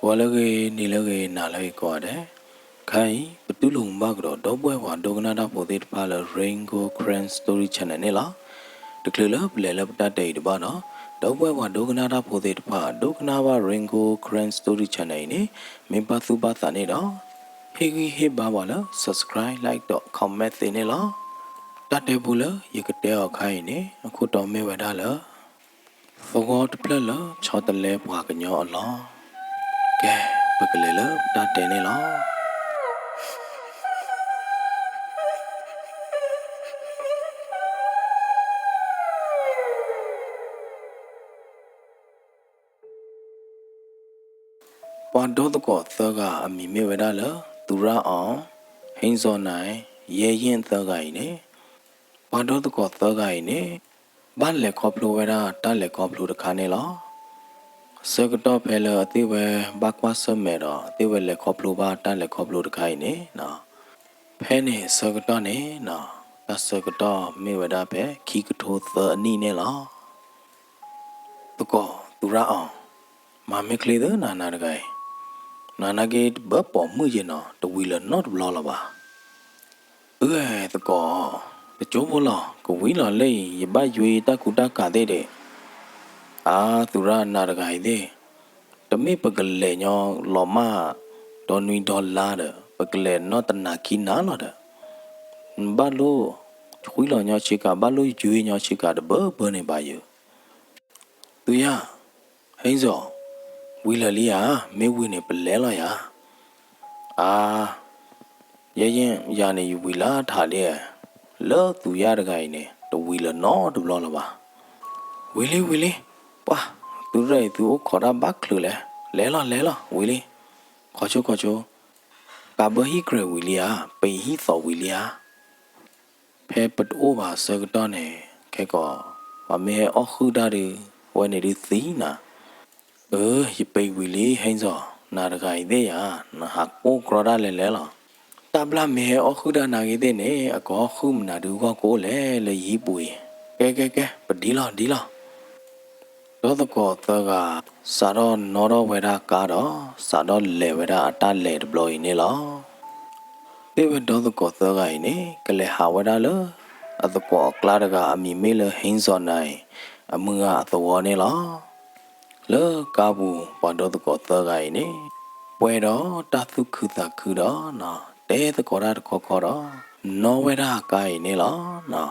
ဂီၤလၢအဂ့ၤ, နံၤလၢအဂ့ၤ, နၤလၢအဂ့ၤကိးဂၤဒဲး. ခဲအံၤ ပတူၢ်လိာ်မုာ်ဘၣ်ကဒီး ဒီပုၢ်ဝဲၢ်ပှၤဒိကနၣ်တၢ်ဖိသ့ၣ်တဖၣ်လၢ Rain Gold Karen Story Channel န့ၣ်လီၤ. တချုးလၢပလဲၤလၢပတၢ်တဲအံၤတဘၣ်ဒီး, ဒီပုၢ်ဝဲၢ်ပှၤဒိကနၣ်တၢ်ဖိသ့ၣ်တဖၣ် ဒိကနၣ်ဘၣ် Rain Gold Karen Story Channel အံၤန့ၣ် မ့ၢ်ဘၣ်သူၣ်ဘၣ်သးန့ၣ်ဒီး, ဟ့ၣ်ဂံၢ်ဟ့ၣ်ဘါပှၤလၢ subscribe, like ဒီး comment သ့န့ၣ်လီၤ. တၢ်တဲဖိလၢယကတဲအီၤခါအံၤန့ၣ် အခိၣ်တီမ့ၢ်ဝဲဒၣ်လၢ သဝီတဖျၢၣ်လၢဆီတလဲပှၤကညီအလီၢ်. ကဲ, ပကလဲၤလၢတၢ်တဲန့ၣ်လီၤ. ပှၤဒီသကိးသၢဂၤအမံၤမ့ၢ်ဝဲဒၣ်လၢ သူရအီၤ, ဟ့စီၤနၤ, ယဲယ့ၣ်သၢဂၤအံၤန့ၣ်, ပှၤဒီသကိးသၢဂၤအံၤန့ၣ် ဘၣ်လဲၤခီဖျိဝဲဒၣ်တၢ်လဲၤခီဖျိတခါန့ၣ်လီၤ. ဆၢကတီၢ်ဖဲလၢအသ့ၣ်ဝဲဘၣ်ကွၢ်ဆၢၣ်မဲာ်ဒီး အသ့ၣ်ဝဲလဲၤခီဖျိဘၣ်တၢ်လဲၤခီဖျိတခါအံၤန့ၣ်, ဖဲန့ၣ်ဆၢကတီၢ်န့ၣ်, တၢ်ဆၢကတီၢ်မ့ၢ်ဝဲဒၣ်ဖဲခံကထိသၢအနံၣ်န့ၣ်လီၤ. သကိးသူရအီၤ, မၤမ့ၢ်ချ့သုနၤနၤတဂၤအံၤ, နၤနာ်က့တဘၣ်ပိာ်မုၣ်ယဲနီၤ, တဝံၤလၢၤနီတဘျီလၢၤဘၣ်. အၢ သကိး, တကၠိဖိလီၤ, ကဝံၤလီၤလၢအံၤ ယဘၣ်ယွ့တၢ်ကူတၢ်ကၤသ့ၣ်ဒံး. အါ သူရနၤတဂၤအံၤသ့ၣ်, တမ့ၢ်ပကလဲၤညီလီၤမၢ် ဒီနွံဒီလါဒီး ပကလဲၤနီၢ်တနၤခံနၤလီၤဒီး, နဘၣ်လိၣ်ဃံလီၤညီဆ့ကၤ ဘၣ်လိၣ်ယွ့ညီဆ့ကၤတဘၢဘၢန့ၣ်ဘၣ်ယၤ. သူရ, ဟ့စီၤ, ဝံၤလၢာ်လံဧါ, မ့ၢ်ဝံၤန့ၣ် ပလဲၤလီၤယၤ. အါ ယဲယ့ၣ် ယၤန့ၣ် ယဝံၤလၢထးလံ, လၢသူရတဂၤအံၤန့ၣ် တဝံၤလၢၤနီတဘျီလၢၤဘၣ်. ဝံၤလံ ဝံၤလံ, ပှၤ, သုရဲၣ်အံၤ သုအိၣ်ခိးတၢ်ဘၣ်ချုးလဲၣ်, လဲၤလီၤ လဲၤလီၤ ဝံၤလံ, ခီဆိ ခီဆိ, ကးဘၢဟံၣ်ကြဲးဝံၤလံဧါ, ပဟံၣ်သီးဝံၤလံဧါ. ဖဲပတအိၣ်ဘၣ်အဆၢကတီၢ်န့ၣ် ခဲကီး ပှၤမ့ၢ်ဟဲအီၣ်ဃုာ်တၢ်ဒီး ဝဲန့ၣ်ဒုးသံနၤ. အၢ ယပံးဝံၤလံ ဟ့စီၤ, နၤတဂၤအံၤသ့ၣ်ယၤ, နဟးကိးကြီတၢ်လဲၤလဲၤလီၤ. တၢ်ဘျၣ်မ့ၢ်ဟဲအီၣ်ဃုာ်တၢ်နာ်ဂ့ၤသ့ၣ်န့ၣ် အကအီၣ်ဃုာ်မနုၤဒုးဂီၢ်ကိးလဲၣ်လၢယဟံၣ်ပူၤအံၤ. ကဲ ကဲ ကဲ ပဒ်လီၤ ဒ်လီၤ. ဒီသကိးသၢဂၤ စးထီၣ်နီၣ်ထီၣ်ဝဲဒၣ်ကါဒီး စးထီၣ်လဲၤဝဲဒၣ်အတၢ်လဲၤတဘျီအံၤန့ၣ်လီၤ. သ့ၣ်ဝဲဒီသကိးသၢဂၤအံၤန့ၣ် ကလဲၤဟးဝဲဒၣ်လၢ အသကိးအကျါတဂၤ အမံၤမ့ၢ်လၢဟ့စီၤနၤအံၤ အမုၢ်ဂၤအသဝီန့ၣ်လီၤ. လၢကါပူၤ ပှၤဒီသကိးသၢဂၤအံၤန့ၣ် ပှဲၤဒီးတၢ်သူၣ်ခုသးခုဒီး တဲသကိးတၢ်တခီခီဒီး နီၣ်ဝဲဒၣ်ကါအံၤန့ၣ်လီၤ.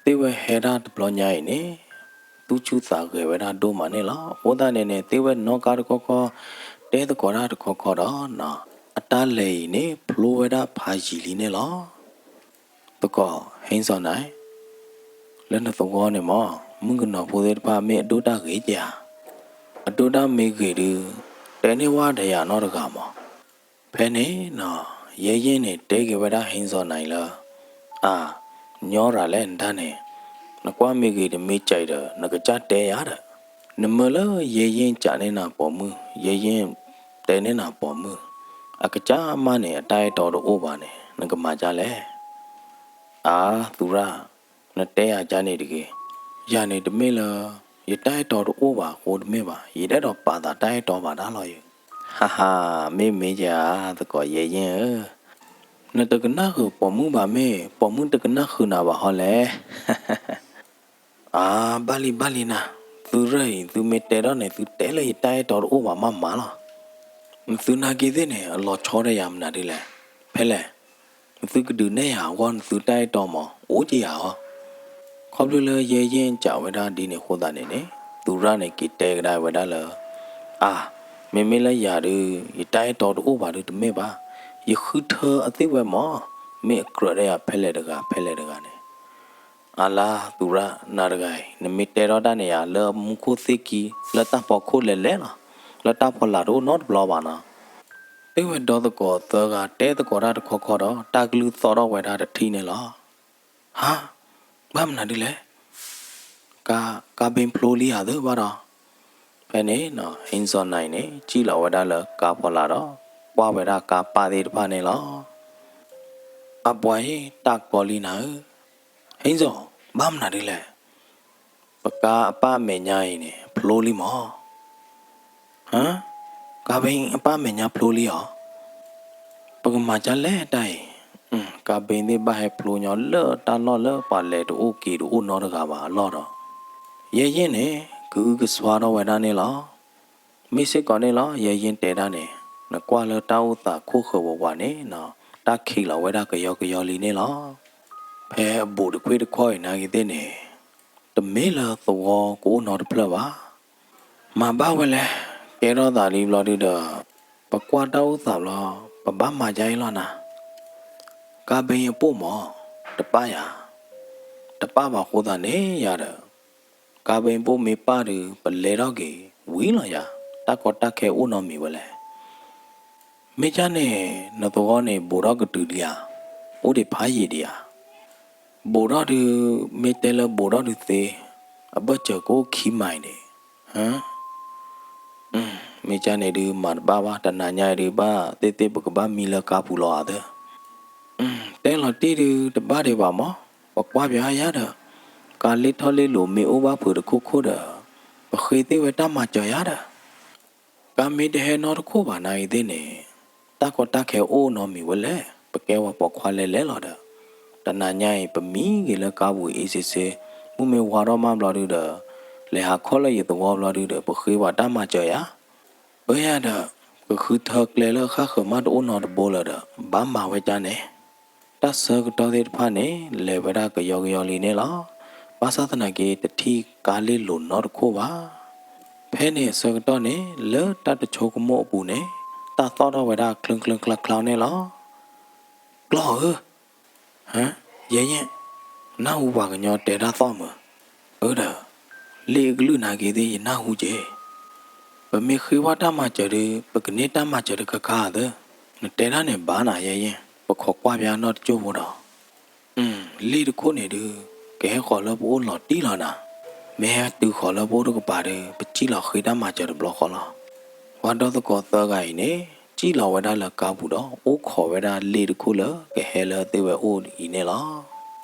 သ့ၣ်ဝဲဟဲဒၣ်တဘျီညါအံၤန့ၣ် သူၣ်ဆူၣ်သးဂဲၤဝဲဒၣ်ဒိၣ်မးန့ၣ်လီၤ. အဃိသတးန့ၣ်န့ၣ် သ့ၣ်ဝဲနီၣ်ကါတခီခီ တဲသကိးတၢ်တခီခီဒီး အတၢ်လဲၤအံၤန့ၣ် ဖျိဝဲဒၣ်ဖးယံာ်လံန့ၣ်လီၤ. သကိး ဟ့စီၤနၤ, လၢနသဝီန့ၣ်မ့ၢ် မုၣ်ကနီၤဖိသ့ၣ်တဖၣ်မ့ၢ်အဒိၣ်တၢ်ဂ့ၤဧါ. အဒိၣ်တၢ်မ့ၢ်ဂ့ၤဒုး တဲန့ၢ်ဝဲဒီးယၤနီတဂၤမး. ဖဲန့ၣ်နီၤ ယဲယ့ၣ်န့ၣ် တဲက့ၤဝဲဒၣ်ဟ့စီၤနၤအံၤလၢ အါ, ညီရၤလဲၣ်နတၢ်န့ၣ်, နကွၢ်မ့ၢ်ဂ့ၤတမ့ၢ်ကဲးဒီး နကစၢ်တဲယၤဒီး, နမၢလၢယဲယ့ၣ်ကးန့ၢ်နၤပိာ်မုၣ်, ယဲယ့ၣ်တဲန့ၢ်နၤပိာ်မုၣ်, အကစၢ်မးန့ၣ် အတၢ်အဲၣ်တီတအိၣ်ဘၣ်န့ၣ် နကမၤဒ်လဲၣ်. အါ သူရ, နတဲယၤဒ်န့ၣ်တဂ့ၤ. ယၤန့ၣ်တမ့ၢ်လၢ ယတၢ်အဲၣ်တီတအိၣ်ဘၣ်အဃိတမ့ၢ်ဘၣ်, ယတအဲၣ်ဒိးပာ်သးတၢ်အဲၣ်တီဘၣ်ဒၣ်လီၤယၤ. ဟါဟါ, မ့ၢ်မ့ၢ်ဧါ, သကိးယဲယ့ၣ်ဧၢ, နတကနၣ်ဃုာ်ပိာ်မုၣ်ဘၣ်မ့ၢ် ပိာ်မုၣ်တကနၣ်ဃုာ်နၤဘၣ်ဟီလဲၣ်. အါ, ဘၣ်လံ ဘၣ်လံနၤ, သုရဲၣ်အံၤ သုမ့ၢ်တဲထီၣ်န့ၣ် သုတဲလၢယတၢ်အဲၣ်တီတအိၣ်ဘၣ်မးမးလီၤ. နသုနာ်က့သ့ၣ်န့ၣ် အလီၤဆီဒီးယၤမနုၤဒ်လဲၣ်. ဖဲလဲၣ်, နသုကဒုးနဲၣ်ယၤအဂီၢ် နသုတၢ်အဲၣ်တီမး အိၣ်က့ၤယၤအီၤ. ခီဖျိလၢယဲယ့ၣ်ကးဝဲဒၣ်ဒ်န့ၣ်အဃိသတးန့ၣ်န့ၣ် သူရန့ၣ်က့ၤတဲကဒါဝဲဒၣ်လၢ အါ, မ့မ့ၢ်လၢယၤဒုး ယတၢ်အဲၣ်တီတအိၣ်ဘၣ်ဒုးတမ့ၢ်ဘၣ်, ယဃုထၢအသ့ၣ်ဝဲမး, မ့ၢ်အကြၢးဒီးယၤဖဲလဲၣ်တဂၤ ဖဲလဲၣ်တဂၤန့ၣ်. အါလါ သူရ, နၤတဂၤအံၤ နမ့ၢ်တဲထီၣ်တၢ်န့ၣ်ယၤ လၢမူခိၣ်သ့ၣ်ခံ လၢတၢ်ဖီခိၣ်လဲၤလဲၤလီၤ, လၢတၢ်ဖီလာ်တအိၣ်နီတဘျီဘၣ်နီၤ. သ့ၣ်ဝဲဒီသကိးသၢဂၤတဲသကိးတၢ်တခီခီဒီး တၢ်ကလုၢ်သီၣ်ထီၣ်ဝဲဒၣ်တထံၣ်န့ၣ်လီၤ. ဟါ, ဘၣ်မနုၤဒ်လဲၣ်. ကါ, ကါဘ့ဖျိလံဧါသ့ဘၣ်ဒီး. ဖဲန့ၣ်နီၤ ဟ့စီၤနၤအံၤန့ၣ် စံၣ်လီၤဝဲဒၣ်လၢကါဖီလာ်ဒီး ကွၢ်ဝဲဒၣ်ကါပၢ်သ့ၣ်တဖၣ်န့ၣ်လီၤ. အပှၤအံၤ တၢ်ကီလံနၤဧၢ. ဟ့စီၤ, ဘၣ်မနုၤဒ်လဲၣ်. ပကါအပၢ်အမဲာ်ညါအံၤန့ၣ် ဖျိလံမး. ဟါ, ကါဘ့အပၢ်မဲာ်ညါဖျိလံဧါ. ပကမၤဒ်လဲၣ်တၢ်အံၤ. ကါဘ့သ့ၣ်ဘၣ်ဟဲဖျိညီလၢတၢ်လီၢ်လၢပှၤလဲၤတအိၣ်က့ၤတအိၣ်နီတဂၤဘၣ်အလီၢ်ဒီး ယဲယဲၢ်န့ၣ် ကအုကစွါထီၣ်ဝဲဒၣ်န့ၣ်လီၤ. မ့ၢ်စ့ၢ်ကီးန့ၣ်လီၤ ယဲယဲၢ်တဲဒၣ်န့ၣ် နကွၢ်လၢတၢ်အိၣ်သးခိၣ်ဃၢၤဝးဝးန့ၣ် တၢ်ခံးလီၤဝဲဒၣ်ကယီကယီလံန့ၣ်လီၤ. ဖဲအဘူးတခွ့ၣ်တခီၣ်အံၤနာ်က့သ့ၣ်န့ၣ် တမ့ၢ်လၢသဝီကအိၣ်နီတဖျၢၣ်ဘၣ်. မၤဘၣ်ဝဲလဲၣ်, ကဲထီၣ်သးလံဘျီဒုဒီး ပကွၢ်တၢ်အိၣ်သးဘျီ ပဘၣ်မၤဒ်အံၤလီၤနၤ. ကါဘ့အပိၢ်မး တပၣ်ယၤ, တပၣ်ဘၣ်အဃိသတးန့ၣ်ယၤဒီး ကါဘ့ပိၢ်မ့ၢ်ပၣ်ဒီး ပလဲၤထီၣ်က့ၤဝံၤလီၤယၤ, တၢ်ကီတၢ်ခဲအိၣ်နီတမံၤဝဲလဲၣ်. မ့ၢ်ကၢ်န့ၣ် နသဝီန့ၣ် ဘူးထီၣ်ကတုၤဒံးဧါ, အိၣ်ဒံးဖးယံာ်ဒံးဧါ. ဘူးထီၣ်ဒုး မ့ၢ်တဲလၢဘူးထီၣ်ဒုးသ့, အဘၢၣ်စၢၤကအိၣ်ခံမံၤန့ၣ်, မ့ၢ်ကၢ်န့ၣ်ဒုး မၤတဘၣ်ဘၣ်, တနၤညါအံၤဒုး ဘၣ်သ့ၣ်သ့ၣ်ပကဘၣ်မံလၢကါပူၤလီၤဧါသၢ. တဲလီၤတံၢ်ဒုး တဘၣ်ဒံးဘၣ်မး, ပကွၢ်ပယါယၤဒီး ကါလ့ထီၣ်လ့လိၤမ့ၢ်အိၣ်ဘၣ်ဖုးတခိၣ်ခိၣ်ဒီး ပဃ့သ့ၣ်ဝဲတၢ်မၤစၢၤယၤဒီး ကါမ့ၢ်တဟဲနီတခိၣ်ဘၣ်နာ်ဂ့ၤသ့ၣ်န့ၣ်, တၢ်ကီတၢ်ခဲအိၣ်နီတမံၤဝဲလဲၣ်, ပကဲဝဲပိာ်ခွါလဲၤလဲၤလီၤဒီး, တနၤညါအံၤ ပမံက့ၤလၢကါပူၤအ့စ့စ့, မုၢ်မ့ၢ်ဝါထီၣ်မးဘျီဒုဒီး လဲၤဟးခီၣ်လၢယသဝီဘျီဒုဒီး ပဃ့ပှၤတၢ်မၤစၢၤယၤ. ပယၤဒီး ကဃုထၢကျဲလၢဃၣ်ဃၢၤမးတအိၣ်နီတဘိလၢၤဒီး ဘၣ်မၤဝဲကၢ်န့ၣ် တၢ်ဆၢကတီၢ်သ့ၣ်တဖၣ်န့ၣ် လဲၤဝဲဒၣ်ကယီကယီလံန့ၣ်လီၤ. ဘၣ်ဆၣ်သနာ်က့ တထံၣ်ကါလ့လိၤနီတခိၣ်ဘၣ်. ဖဲန့ၣ်အဆၢကတီၢ်န့ၣ် လၢတၢ်တဆိကမိၣ်အပူၤန့ၣ် တၢ်သီၣ်ထီၣ်ဝဲဒၣ်ချ့ချ့ချါချါန့ၣ်လီၤ. ကျီၢ်ဧၢ, ဟ, ယဲယဲၢ်, နၢ်ဟူပှၤကညီတဲတၢ်သီၣ်မုာ်, အၢဒီး, လ့ၣ်အကလုၢ်နာ်က့ၤသ့ၣ် ယနၢ်ဟူက့ၤ. ပမ့ၢ်ဃ့ဘၣ်တၢ်မၤစၢၤဒီး ပကန့ၢ်တၢ်မၤစၢၤတခါခါသၢ. နတဲဒၣ်န့ၣ်ဘၣ်နၤ ယဲယဲၢ်, ပခိးကွၢ်ပယါနီၢ်တစိၢ်ဖိဒီး လ့ၣ်တခိၣ်န့ၣ်ဒုး ကဟဲဃီၤလၢပအိၣ်လီၤတံၢ်လီၤနၤ. မ့ၢ်ဟဲတုၤဃီၤလၢပအိၣ်တကပၤဒီး ပစံၣ်လီၤဃ့တၢ်မၤစၢၤတဘျီဃီလီၤ. ပှၤဒီသကိးသၢဂၤအံၤန့ၣ် စံၣ်လီၤဝဲဒၣ်လၢကါပူၤဒီး အိၣ်ခိးဝဲဒၣ်လ့ၣ်တခိၣ်လၢကဟဲလၢအသ့ၣ်ဝဲအိၣ်အံၤန့ၣ်လီၤ.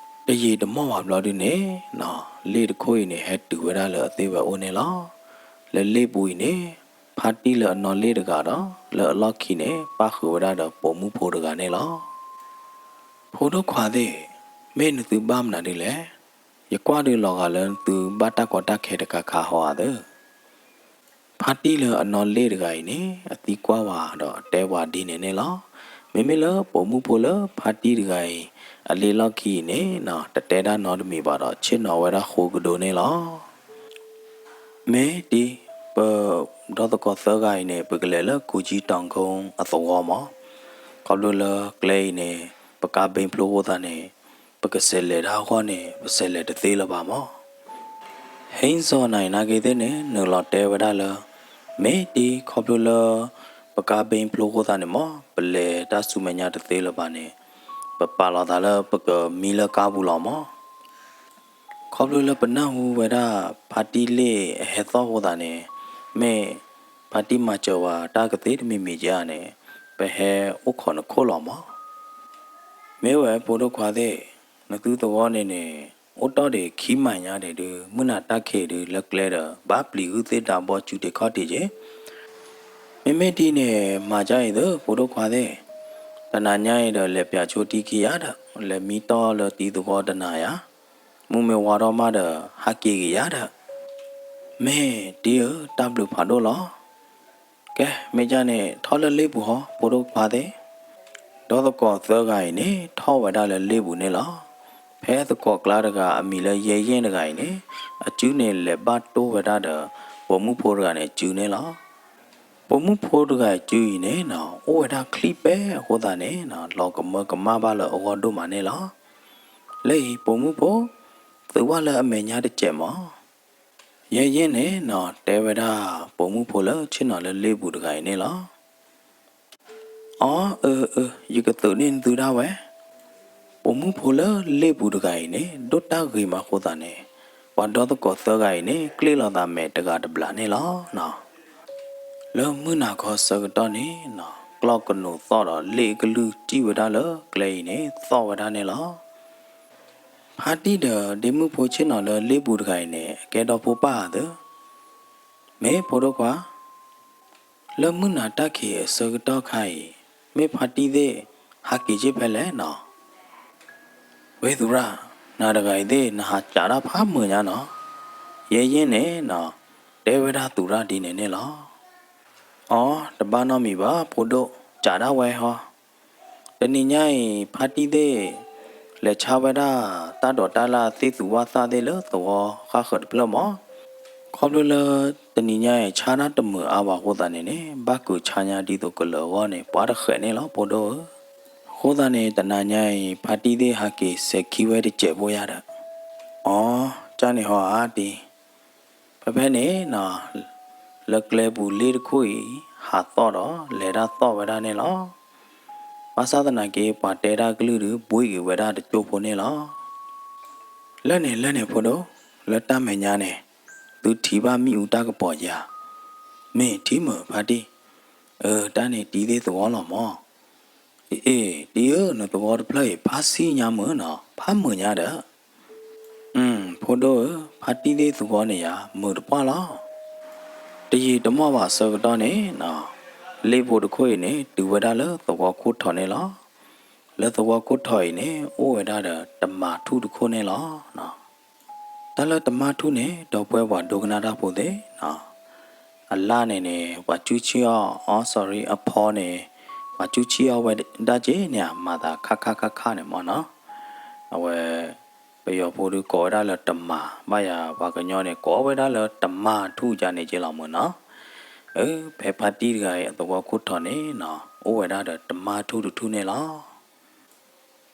တယံာ်တမီၢ်ဘၣ်ဘျီဒုန့ၣ် လ့ၣ်တခိၣ်အံၤန့ၣ် ဟဲတုၤဝဲဒၣ်လၢအသ့ၣ်ဝဲအိၣ်န့ၣ်လီၤ. လၢလ့ၣ်ပူၤအံၤန့ၣ် ဖါတံၢ်လၢအနီၢ်လ့ၣ်တဂၤဒီး လၢအလီၢ်ခံန့ၣ် ပၣ်ဃုာ်ဝဲဒၣ်ဒီးပိာ်မုၣ်ဖိတဂၤန့ၣ်လီၤ. ဖိဒိၣ်ခွါသ့ၣ်, မ့ၢ်နသုဘၣ်မနုၤဒ်လဲၣ်. ယကွၢ်ဒုးလီၤဂာ်လၢနသုဘၣ်တၢ်ကီတၢ်ခဲတခါခါဟီဧါသၢ. ဖါတံၢ်လၢအနီၢ်လ့ၣ်တဂၤအံၤန့ၣ် အသံကွၢ်ဝဲဒီးအတဲဝဲဒ်န့ၣ်န့ၣ်လီၤ. မ့မ့ၢ်လၢပိာ်မုၣ်ဖိလၢဖါတံၢ်တဂၤအံၤ အလ့ၣ်လီၢ်ခံအံၤန့ၣ် တတဲတၢ်နီတမံၤဘၣ်ဒီး ဆ့ၣ်နီၤဝဲဒၣ်ဃိကဒိန့ၣ်လီၤ. မ့ၢ်တံၢ်, ပဒီသကိးသၢဂၤအံၤန့ၣ် ပကလဲၤလၢကူၤကၠံတီၤကိအသဝီမး. ခီဖျိလၢကျဲအံၤန့ၣ် ပကါဘ့ဖျိအဃိသတးန့ၣ် ပကဆဲးလဲၤတၢ်အဂီၢ်န့ၣ် ပဆဲးလဲၤတသ့လၢၤဘၣ်မး. ဟ့ၣ်စီၤနၤအံၤနာ်က့ၤသ့ၣ်န့ၣ် နုာ်လီၤတဲဝဲဒၣ်လၢ မ့ၢ်တံၢ်ခီဖျိလၢ ပကါဘ့ဖျိအဃိသတးန့ၣ်မး ပလဲၤတၢ်ဆူမဲာ်ညါတသ့လၢၤဘၣ်န့ၣ် ပပာ်လီၤသးလၢပကမံလၢကါပူၤလီၤမး. ခီဖျိလၢပနၢ်ဟူဝဲဒၣ် ဖါတံၢ်လ့ၣ်အဟဲသီၣ်အဃိသတးန့ၣ် မ့ၢ်ဖါတံၢ်မၤစၢၤဝဲတၢ်ကသ့တမံၤမံၤကဧါန့ၣ် ပဟဲအိၣ်ခိးနခိၣ်လီၤမး. မ့ၢ်ဝဲဖိဒိၣ်ခွါသ့ၣ်, နသုသဝီန့ၣ်န့ၣ် အိၣ်တ့ၢ်ဒံးခံမံၤညါဒံးဒုး မုၢ်နၤတၢ်ခံးဒုးလၢကျဲဒီး ဘၣ်ပျံၤဂုၢ်သ့ၣ်တၢ်ဘီစူၤတ့ၢ်ခီၣ်တ့ၢ်က့ၤ. မ့မ့ၢ်ဒ်န့ၣ် မၤဒ်အံၤသၢ ဖိဒိၣ်ခွါသ့ၣ်, တနၤညါအံၤဒီး လဲၤပၠးဆိတံၢ်ခံယၤဒီး လဲၤမံတီၢ်လၢတံၢ်သဝီတနၤယၤ, မုၢ်မ့ၢ်ဝါထီၣ်မးဒီး ဟးက့ၤက့ၤယၤဒီး မ့ၢ်တံၢ်ဧၢ, တၢ်ဘျုးဖးဒိၣ်လီၤ. ကဲ, မ့ၢ်ကၢ်န့ၣ် ထီၣ်လၢလ့ၣ်ပူၤဟီ ဖိဒိၣ်ခွါသ့ၣ်. ဒီသကိးသၢဂၤအံၤန့ၣ် ထီၣ်ဝဲဒၣ်လၢလ့ၣ်ပူၤန့ၣ်လီၤ. ဖဲသကိးကျါတဂၤ အမံၤလၢယဲယဲၢ်တဂၤအံၤန့ၣ် အစုန့ၣ်လဲၤဘၣ်တိၢ်ဝဲဒၣ်ဒီး ပိာ်မုၣ်ဖိတဂၤန့ၣ်စုန့ၣ်လီၤ. ပိာ်မုၣ်ဖိတဂၤအံၤစုအံၤန့ၣ် အိၣ်ဝဲဒၣ်ချံၣ်ပဲအဃိသတးန့ၣ် လီၤကမၢကမၣ်ဘၣ်လၢအဂီၢ်ဒိၣ်မးန့ၣ်လီၤ. လၢအံၤပိာ်မုၣ်ဖိ သုးဝၣ်လၢအမဲာ်ညါတစဲးမး. ယဲယဲၢ်န့ၣ် တဲဝဲဒၣ်ပိာ်မုၣ်ဖိလၢဆ့ၣ်နီၤလၢလ့ၣ်ပူၤတဂၤအံၤန့ၣ်လီၤ. အီ, အၢ, အၢ, ယကသုးန့ၢ်နသုဒၣ်ဝဲ. ပိာ်မုၣ်ဖိလၢလ့ၣ်ပူၤတဂၤအံၤန့ၣ် ဒိၣ်တၢ်ဂ့ၤမးအဃိသတးန့ၣ် ပှၤဒီသကိးသၢဂၤအံၤန့ၣ် ကျ့ၣ်လိာ်သးမဲာ်တဂၤတဘျီန့ၣ်လီၤ. လၢမုၢ်နၤခီဆၢကတီၢ်န့ၣ် ကျီၢ်ကနိးသီၣ်ဒီးလ့ၣ်အကလုၢ်စံၣ်ဝဲဒၣ်လၢကျဲအံၤန့ၣ် သီၣ်ဝဲဒၣ်န့ၣ်လီၤ. ဖါတံၢ်ဒီးဒ့မုၣ်ဖိဆ့ၣ်နီၤလၢလ့ၣ်ပူၤတဂၤအံၤန့ၣ် အကဲဒီဖိပၢ်ဧါသၢ. မ့ၢ်ဖိဒိၣ်ခွါ, လၢမုၢ်နၤတၢ်ခံးအဆၢကတီၢ်ခါအံၤ, မ့ၢ်ဖါတံၢ်သ့ၣ်ဟးက့ၤက့ၤဖဲလဲၣ်နီၤ. ဝ့ၢ်သူရၣ်, နၤတဂၤအံၤသ့ၣ် နဟးကးတၢ်ဖးမုာ်ညါနီၤ. ယဲယဲၢ်န့ၣ်နီၤ, တဲဝဲဒၣ်သူရၣ်ဒ်န့ၣ်န့ၣ်လီၤ. အီ, တဘၣ်နီတမံၤဘၣ်ဖိဒိၣ်, ကးဒၣ်ဝဲဟီ. တနံၤညါအံၤ ဖါတံၢ်သ့ၣ် လဲၤဆါဝဲဒၣ်တၢ်ဒိးတၢ်လၣ်သ့ၣ်သူဝၣ်သၣ်သ့ၣ်လၢသဝီဃၣ်ဃၢၤတဖျၢၣ်မး. ခီဖျိလၢတနံၤညါအံၤ ဆါတၢ်တမုာ်အါဘၣ်အဃိသတးန့ၣ်န့ၣ် ဘၣ်ကုာ်ဆါညါဒ်သိးကလၢၤအဂီၢ်န့ၣ် ပှၤတဃဲးန့ၣ်လီၤ ဖိဒိၣ်ဧၢ. အဃိသတးန့ၣ် တနၤညါအံၤ ဖါတံၢ်သ့ၣ်ဟးက့ၤစဲၤခံဝဲတစဲးဖိယါဒီး, အီ, ကၢ်န့ၣ်ဟီဧါတံၢ် ဖဲဖဲန့ၣ်နီၤ, လၢကျဲပူၤလ့ၣ်တခိၣ်အံၤ ဟးသီၣ်ဒီး လဲၤတၢ်သီၣ်ဝဲဒၣ်န့ၣ်လီၤ. ဘၣ်ဆၣ်သနာ်က့ ပှၤတဲတၢ်ကလုၢ်ဒုး ဘှံးက့ၤဝဲဒၣ်တကၠိၢ်ဖိန့ၣ်လီၤ. လၢန့ၣ်လၢန့ၣ်ဖိဒိၣ်, လၢတၢ်မဲာ်ညါန့ၣ် သုထံၣ်ဘၣ်မ့ၣ်အူတၢ်ကပီၤဧါ. မ့ၢ်ထံၣ်မုာ်ဖါတံၢ်, အၢ တၢ်န့ၣ်တံၢ်သ့ၣ်သဝီလီၤမး. အ့ၣ် တံၢ်ဧၢ နသဝီတဖျၢၣ်အံၤ ဖးဆံညါမုာ်နီၤ, ဖးမုာ်ညါဒီး ဖိဒိၣ်ဧၢ, ဖါတံၢ်သ့ၣ်သဝီန့ၣ်ယါ မုာ်တပှၢ်လီၤ. တယံာ်တမီၢ်ဘၣ်အဆၢကတီၢ်န့ၣ်နီၤ, လ့ၣ်ဖိတခိၣ်အံၤန့ၣ် တုၤဝဲဒၣ်လၢသဝီခိၣ်ထီၣ်န့ၣ်လီၤ. လၢသဝီခိၣ်ထီၣ်အံၤန့ၣ် အိၣ်ဝဲဒၣ်ဒီးတမၤထူၣ်တခိၣ်န့ၣ်လီၤ. တၢ်လၢတမၤထူၣ်န့ၣ် ဒီပုၢ်ဝဲၢ်ပှၤဒိကနၣ်တၢ်ဖိသ့ၣ်နီၤ, အလၣ်န့ၣ်န့ၣ် ပှၤကူၣ်ဆံၣ်အီၤ, အီ sorry အဖီန့ၣ် ပှၤကူၣ်ဆံၣ်အီၤဝဲဒၣ်က့န့ၣ် မၤသးခါခါခါခါန့ၣ်မးနီၤ. အဝဲ ပယီၤဖိဒုးကိးဝဲဒၣ်လၢတမၤ, ဘၣ်ယၤပှၤကညီန့ၣ် ကိးဝဲဒၣ်လၢတမၤထူၣ်ယါန့ၣ်က့လီၤမုာ်နီၤ. အၢ ဖဲဖါတံၢ်တဂၤအံၤအသဝီခိၣ်ထီၣ်န့ၣ်နီၤ, အိၣ်ဝဲဒၣ်ဒီးတမၤထူၣ်တထူၣ်န့ၣ်လီၤ.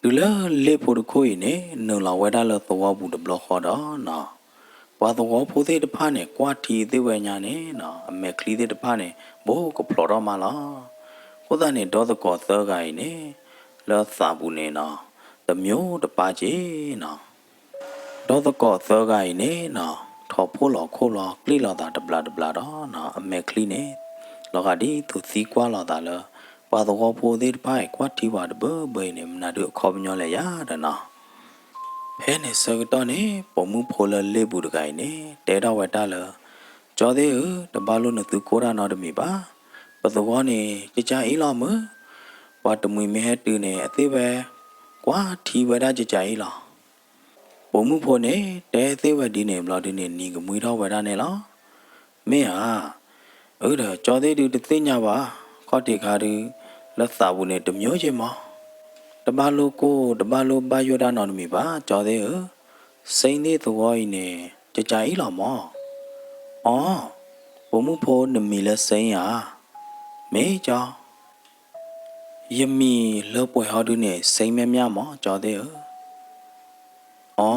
တုၤလၢလ့ၣ်ဖိတခိၣ်အံၤန့ၣ် နုာ်လီၤဝဲဒၣ်လၢသဝီပူၤတဘျီဃီဒီးနီၤ, ပှၤသဝီဖိသ့ၣ်တဖၣ်န့ၣ် ကွၢ်ထံသ့ၣ်ဝဲညါန့ၣ်နီၤ, အမဲာ်ချံသ့ၣ်တဖၣ်န့ၣ် ဘိကဖျိးထီၣ်မးလီၤ. အဃိသတးန့ၣ် ဒီသကိးသၢဂၤအံၤန့ၣ် လၢအသးပူၤန့ၣ်နီၤ, တမျိတပါက့နီၤ. ဒီသကိးသၢဂၤအံၤန့ၣ်နီၤ, ထီၣ်ဖိလီၤခိၣ်လီၤ ကျ့ၣ်လိာ်သးတဘျီတဘျီဒီးနီၤ, အမဲာ်ချံန့ၣ် လီၤဂာ်ဒ်သိးသံကွၢ်လိာ်သးလၢ ပှၤသဝီဖိသ့ၣ်တဖၣ်အံၤ ကွၢ်ထံပှၤတဘၢဘၢအံၤန့ၣ် မနုၤဒုးအခီပညီလဲၣ်ယါဒီးနီၤ. ဖဲန့ၣ်ဆၢကတီၢ်န့ၣ် ပိာ်မုၣ်ဖိလၢလ့ၣ်ပူၤတဂၤအံၤန့ၣ် တဲထီၣ်ဝဲတၢ်လၢ ကၠီသ့ၣ်ဧၢ, တဘၣ်လိၣ်နသုကိၢ်တၢ်နီတမံၤဘၣ်. ပသဝီန့ၣ် ကကၢ်အံၤလီၤမုၢ်, ပှၤတမှံၤမ့ၢ်ဟဲတုၤန့ၣ် အသ့ၣ်ဝဲ ကွၢ်ထံဝဲဒၣ်ကကၢ်အံၤလီၤ. ပိာ်မုၣ်ဖိန့ၣ် တဲသ့ၣ်ဝဲဒ်န့ၣ်ဘျီဒုန့ၣ် နံၤကမှံထီၣ်ဝဲဒၣ်န့ၣ်လီၤ. မ့ၢ်ဧါ, အၢဒီး ကၠီသ့ၣ်ဒုတသ့ၣ်ညါဘၣ်, ခီၣ်ထံးခါဒု လၢသးပူၤန့ၣ် တမျိက့မး, တဘၣ်လိၣ်ကိၢ် တဘၣ်လိၣ်ဘၣ်ယိၣ်တၢ်နီတမံၤဘၣ် ကၠီသ့ၣ်ဧၢ, စ့သ့ၣ်သဝီအံၤန့ၣ် ကကၢ်အံၤလီၤမး. အီ, ပိာ်မုၣ်ဖိနမံၤလၢစ့ဧါ, မ့ၢ်ကၠီ ယမံၤလၢပှဲၤဟီဒုန့ၣ် စ့မဲာ်မျၢ်မး ကၠီသ့ၣ်ဧၢ. အီ,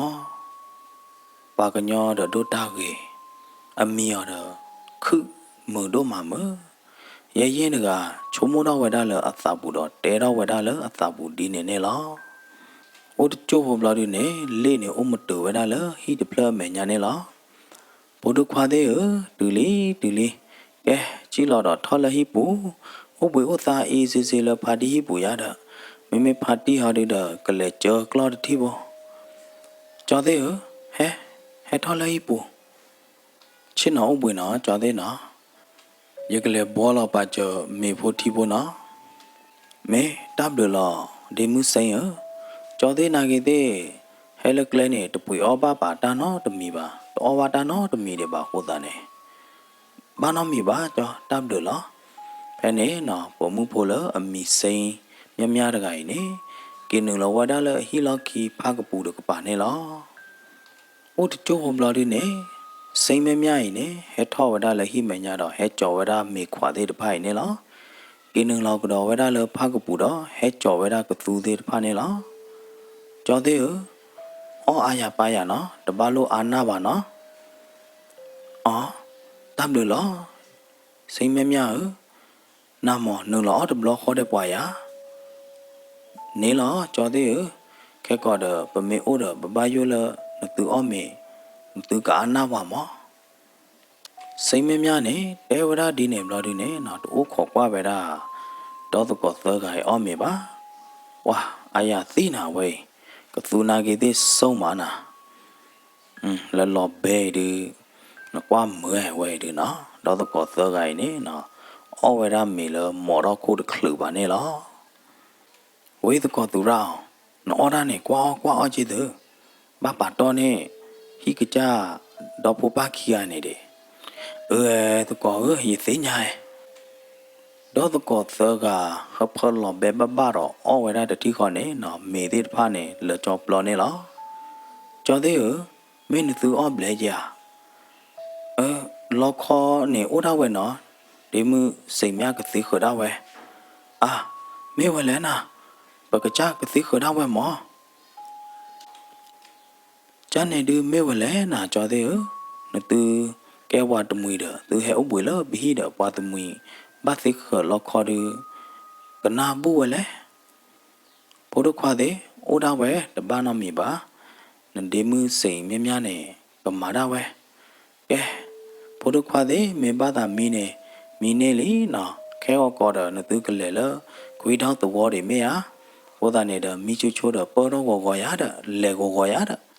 ပှၤကညီဒီးဒိၣ်တၢ်ဂ့ၤ, အမံၤအီၤဒီး ခုၣ်မုာ်ဒိၣ်မးမုၢ်, ယဲယဲၢ်တဂၤ ဆိကမိၣ်ထီၣ်ဝဲဒၣ်လၢအသးပူၤဒီး တဲထီၣ်ဝဲဒၣ်လၢအသးပူၤဒ်န့ၣ်န့ၣ်လီၤ. အိၣ်တကၠိၢ်ဖိဘျီဒုန့ၣ် လ့ၣ်န့ၣ်အိၣ်မုာ်တုာ်ဝဲဒၣ်လၢဟံၣ်တဖျၢၣ်အမဲာ်ညါန့ၣ်လီၤ. ဖိဒိၣ်ခွါသ့ၣ်ဧၢ, တုၤလံ တုၤလံ, ကဲ စံၣ်လီၤဒီးထီၣ်လၢဟံၣ်ပူၤ, အိၣ်ဘှံးအိၣ်သါအံၤစ့စ့လၢဖါတံၢ်ဟံၣ်ပူၤယါဒီး, မ့မ့ၢ်ဖါတံၢ်ဟီဒုဒီး ကလဲၤစၢကျီၢ်တထံၣ်ဖိ. ကၠီသ့ၣ်ဧၢ, ဟဲ, ဟဲထီၣ်လၢဟံၣ်ပူၤ, ဆ့ၣ်နီၤအိၣ်ဘှံးနီၤ ကၠီသ့ၣ်နီၤ, ယကလဲၤဘှီလီၤပာ်စၢၤမ့ၤဖိထံဖိနီၤ. မ့ၢ်တၢ်ဘျုးလီၤ ဒ့မုၣ်စ့ဧၢ, ကၠီသ့ၣ်နာ်က့ၤသ့ၣ်, ဟဲလၢကျဲန့ၣ် တပှ့ၤအီၣ်ဘၣ်ပာ်တၢ်နီတမံၤဘၣ်, တအီၣ်ဘၣ်တၢ်နီတမံၤဒံးဘၣ်အဃိသတးန့ၣ် ဘၣ်နီတမံၤဘၣ် ကၠီ တၢ်ဘျုးလီၤ. ဖဲန့ၣ်နီၤ ပိာ်မုၣ်ဖိလၢအမံၤစ့ မျၢ်မျၢ်တဂၤအံၤန့ၣ် က့ၤနုာ်လီၤဝဲဒၣ်လၢအဟံၣ်လီၢ်ခံဖါကပူၤတကပၤန့ၣ်လီၤ. အိၣ်တကၠိၢ်ဖိဘျီဒုန့ၣ် စ့မျၢ်မျၢ်အံၤန့ၣ် ဟဲထီၣ်ဝဲဒၣ်လၢဟံၣ်မဲာ်ညါဒီး ဟဲကၠီၤဝဲဒၣ်မ့ၤခွးသ့ၣ်တဖၣ်အံၤန့ၣ်လီၤ. က့ၤနုာ်လီၤကဒီးဝဲဒၣ်လၢဖါကပူၤဒီး ဟဲကၠီၤဝဲဒၣ်ကသူသ့ၣ်တဖၣ်န့ၣ်လီၤ. ကၠီသ့ၣ်ဧၢ, အီၣ်အါယၤပါယၤနီၤ, တဘၣ်လိၣ်အါနၢ်ဘၣ်နီၤ. အီ, တၢ်ဘျုးလီၤ. စ့မျၢ်မျၢ်ဧၢ, နၤမ့ၢ်နုာ်လီၤအီၣ်တဘျီဃီဒီးပှၤယၤ န့ၣ်လီၤ ကၠီသ့ၣ်ဧၢ, ခဲကီးဒီး ပမ့ၢ်အိၣ်ဒီး ပဘၣ်ယိၣ်လၢနသုအီၣ်မ့ၤ နသုကအါနၢ်ပှၤမး. စ့မျၢ်မျၢ်န့ၣ် တဲဝဲဒၣ်ဒ်န့ၣ်ဘျီဒုန့ၣ်နီၤ တအိၣ်ခိးကွၢ်ဝဲဒၣ် ဒီသကိးသၢဂၤအံၤအီၣ်မ့ၤဘၣ်. ပှၤ အါယၤသံနၤဝဲအံၤ, ကသူနာ်က့ၤသ့ၣ်စိမးနၤ လၢလီၤဘဲအံၤဒုး နကွၢ်မုာ်ဝဲအံၤဒုးနီၤ, ဒီသကိးသၢဂၤအံၤန့ၣ်နီၤ, အီၣ်ဝဲဒၣ်မ့ၤလၢမိးထီၣ်ခိၣ်တချုးဘၣ်န့ၣ်လီၤ. ဝဲသကိးသူရအီၤ, နအီၣ်တၢ်န့ၣ် ကွၢ်အီၣ်ကွၢ်အီၣ်က့ၤသု, ဘၣ်ပာ်တီၢ်န့ၢ် ဟံၣ်ကစၢ်ဒီဖိပၢ်ခံဂၤန့ၣ်ဒံး. အၢ သကိးဧၢ, ယသ့ၣ်ညါဧါ. ဒီးသကိးသၢဂၤ ဟၢဖၢလီၤဘဲဘၣ်ဘၣ်ဒီးအီၣ်ဝဲဒၣ်တထံၣ်ဃီန့ၣ်နီၤ မ့ၤသ့ၣ်တဖၣ်န့ၣ် လၢကၠီပျီန့ၣ်လီၤ. ကၠီသ့ၣ်ဧၢ, မ့ၢ်နသုအီၣ်ဘျဲၣ်က့ၤဧါ. အၢ, လီခီန့ၣ်အိၣ်ဒၣ်ဝဲနီၤ, ဒ့မုၣ်စံးမၠၣ်ကသ့ဃၢၤဒၣ်ဝဲ. အါ, မ့ၢ်ဝဲလဲၣ်နၤ, ပကစၢ်ကသ့ဃၢၤဒၣ်ဝဲမၢ်. ကၠၢ်န့ၣ်ဒုးမ့ၢ်ဝဲလဲၣ်နၤ ကၠီသ့ၣ်ဧၢ, နသုကဲပှၤတမှံၤဒီး သုဟဲအိၣ်ဘှံးလၢပဟံၣ်ဒီး ပှၤတမှံၤဘၣ်သ့ဃၢၤလီခီဒုး ကနၢ်ဘူၣ်ဝဲလဲၣ်. ဖိဒိၣ်ခွါသ့ၣ် အိၣ်ဒၣ်ဝဲတဘၣ်နီတမံၤဘၣ်, နဒ့မုၣ်စံးမၠၣ်မၠၣ်န့ၣ် ကမၤဒၣ်ဝဲ. ကဲ, ဖိဒိၣ်ခွါသ့ၣ် မ့ၢ်ဘၣ်သးမံန့ၣ် မံန့ၢ်လံနီၤ, ခဲဂီၤကီးဒီး နသုကလဲၤလၢ ကွံထီၣ်သဝီဒံးမ့ၢ်ဧါ. အဃိသတးန့ၣ်ဒီး မံဆိဆိဒီး ပၢၢ်ထီၣ်ဂီၤဂီၤယၤဒီး လဲၤဂီၤဂီၤယၤဒီး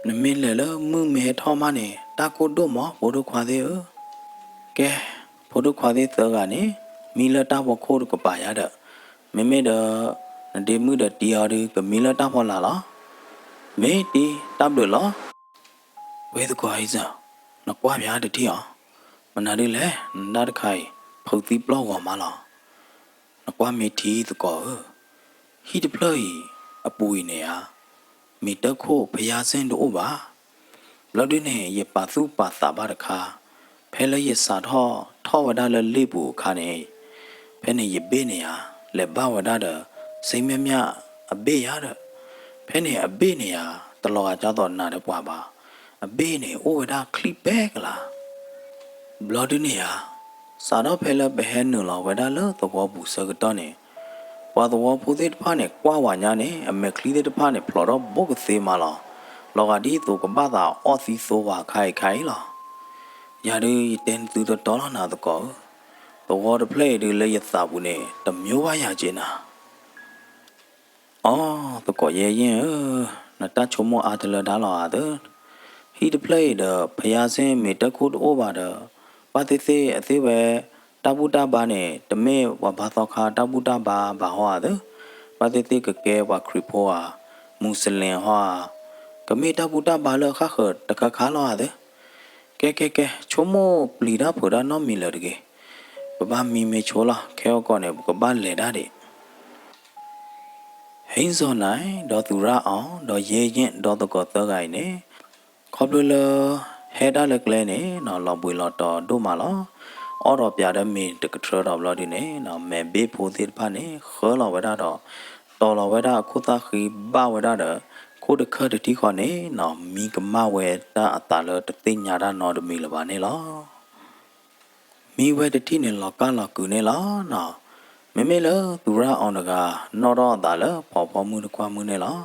နမ့ၢ်လဲၤလၢမုၢ်မ့ၢ်ဟဲ ထီၣ်မး န့ၣ် တၢ်ကိၢ်ဒိၣ်မး ဖိဒိၣ်ခွါသ့ၣ်ဧၢ. ကဲ, ဖိဒိၣ်ခွါသ့ၣ်သၢဂၤန့ၣ် မံလၢတၢ်ဖီခိၣ်တကပၤယၤဒီး မ့မ့ၢ်ဒီး နဒ့မုၣ်ဒီးတံၤအီၤဒုး ကမံလၢတၢ်ဖီလာ်လီၤ. မ့ၢ်တံၤ တၢ်ဘျုးလီၤ. ဝဲသကိးဟံစၢၣ်, နကွၢ်ပၠးတထံၣ်အီၤ, မနုၤဒုးလဲၣ် နဒၣ်တခါအံၤ ဖုးသံပျီၢ်ဂီၤမးလီၤ. နကွၢ်မ့ၢ်ထံသကိးဧၢ, ဟံၣ်တဖျၢၣ်အံၤအပူၤအံၤန့ၣ်ဧါ, မ့ၤတၢ်ခိၣ်ဖယါစ့ၣ်တအိၣ်ဘၣ်. ဘျီဒုန့ၣ် ယပာ်သူၣ်ပာ်သးဘၣ်တခါ, ဖဲလၢယစးထီၣ်ထီၣ်ဝဲဒၣ်လၢလ့ၣ်ပူၤအခါန့ၣ်, ဖဲန့ၣ်ယဘ့ၣ်န့ၣ်ဧါ, လဲၤဘၣ်ဝဲဒၣ်ဒီး စ့မၠၣ်မၠၣ်အဘ့ၣ်ယၤဒီး, ဖဲန့ၣ်အဘ့ၣ်န့ၣ်ဧါ, တလီၤဂာ်ဒ်သိးနးဒီးပှၤဘၣ်, အဘ့ၣ်န့ၣ်အိၣ်ဝဲဒၣ်ချံပဲကလၤ ဘျီဒုန့ၣ်ဧါ, စးထီၣ်ဖဲလၢပဟဲနုာ်လီၤဝဲဒၣ်လၢသဝီပူၤဆၢကတီၢ်န့ၣ်, ပှၤသဝီဖိသ့ၣ်တဖၣ်န့ၣ် ကွၢ်ဝဲညါန့ၣ် အမဲာ်ချံသ့ၣ်တဖၣ်န့ၣ် ဖျိးထီၣ်ဘိကသ့မးလီၤ. လီၤဂာ်ဒ်သိးကဘၣ်သးအီၣ်သံသိဝဲခါအံၤခါအံၤလီၤ. ယၤဒုးယတဲနသုတတီလီၤနၤသကိးဧၢ, သဝီတဖျၢၣ်အံၤဒုးလၢယသးပူၤန့ၣ် တမျိုးဘၣ်ယၤက့နၤ အိ သကိးယဲယ့ၣ်ဧၢ, နတၢ်ဆိကမိၣ်အါတလၢဒၣ်လီၤဧါသၢ, ဟံၣ်တဖျၢၣ်အံၤဒီး ဖယါစ့ၣ်မ့ၤတၢ်ခိၣ်တအိၣ်ဘၣ်ဒီး, ဘၣ်သ့ၣ်သ့ၣ်အသ့ၣ်ဝဲ တၢ်ဘူၣ်တၢ်ဘါန့ၣ် တမ့ၢ်ပှၤဘါသီခါတၢ်ဘူၣ်တၢ်ဘါဘၣ်ဟီဧါသၢ, ဘၣ်သ့ၣ်သ့ၣ်ကကဲပှၤခရံာ်ဖိဧါ, မူးစလ့ၣ်ဟီဧါ, ကမ့ၢ်တၢ်ဘူၣ်တၢ်ဘါလၢအဃၣ်ဃၢၤတခါခါလီၤဧါသၢ, ကဲကဲကဲ ဆိကမိၣ်ပျံၤတၢ်ဖုးတၢ်နီတမံၤလၢၤတဂ့ၤ, ပဘၣ်မံမ့ၢ်ဆိလီၤ ခဲအံၤကီးန့ၣ် ပကဘၣ်လဲၤဒၣ်ဒံး ဟဲစိာ်နၤ ဒီးသူရအီၤ ဒီးယဲယ့ၣ် ဒီးသကိးသၢဂၤအံၤန့ၣ်, ခီဖျိလၢ ဟဲဒၣ်လၢကျဲန့ၣ်နီၤ လီၤဘှံးလီၤတီၤဒိၣ်မးလီၤ. အီၣ်ဒီးပၠးဒီးမ့ၤတကထြၢဒီးဘျီဒုန့ၣ်နီၤ မဲာ်ဘ့ၣ်ဖိသ့ၣ်တဖၣ်န့ၣ် ဃၢလီၤဝဲဒၣ်ဒီး တီၤလီၤဝဲဒၣ်အခိၣ်သၣ်ဃံဘၣ်ဝဲဒၣ်ဒီး ခိၣ်တခၢၣ်တထံၣ်ဃီန့ၣ်နီၤ မံကမၣ်ဝဲတၢ်အသးလၢတသ့ၣ်ညါတၢ်နီတမံၤလၢၤဘၣ်န့ၣ်လီၤ. မံဝဲတထံၣ်န့ၣ် လီၤကၢ်လီၤကုာ်န့ၣ်လီၤနီၤ. မ့မ့ၢ်လၢသူရအီၤတဂၤ နီၣ်ထီၣ်အသးလၢဖီဖီမုၢ်တကွၢ်မုၢ်န့ၣ်လီၤ.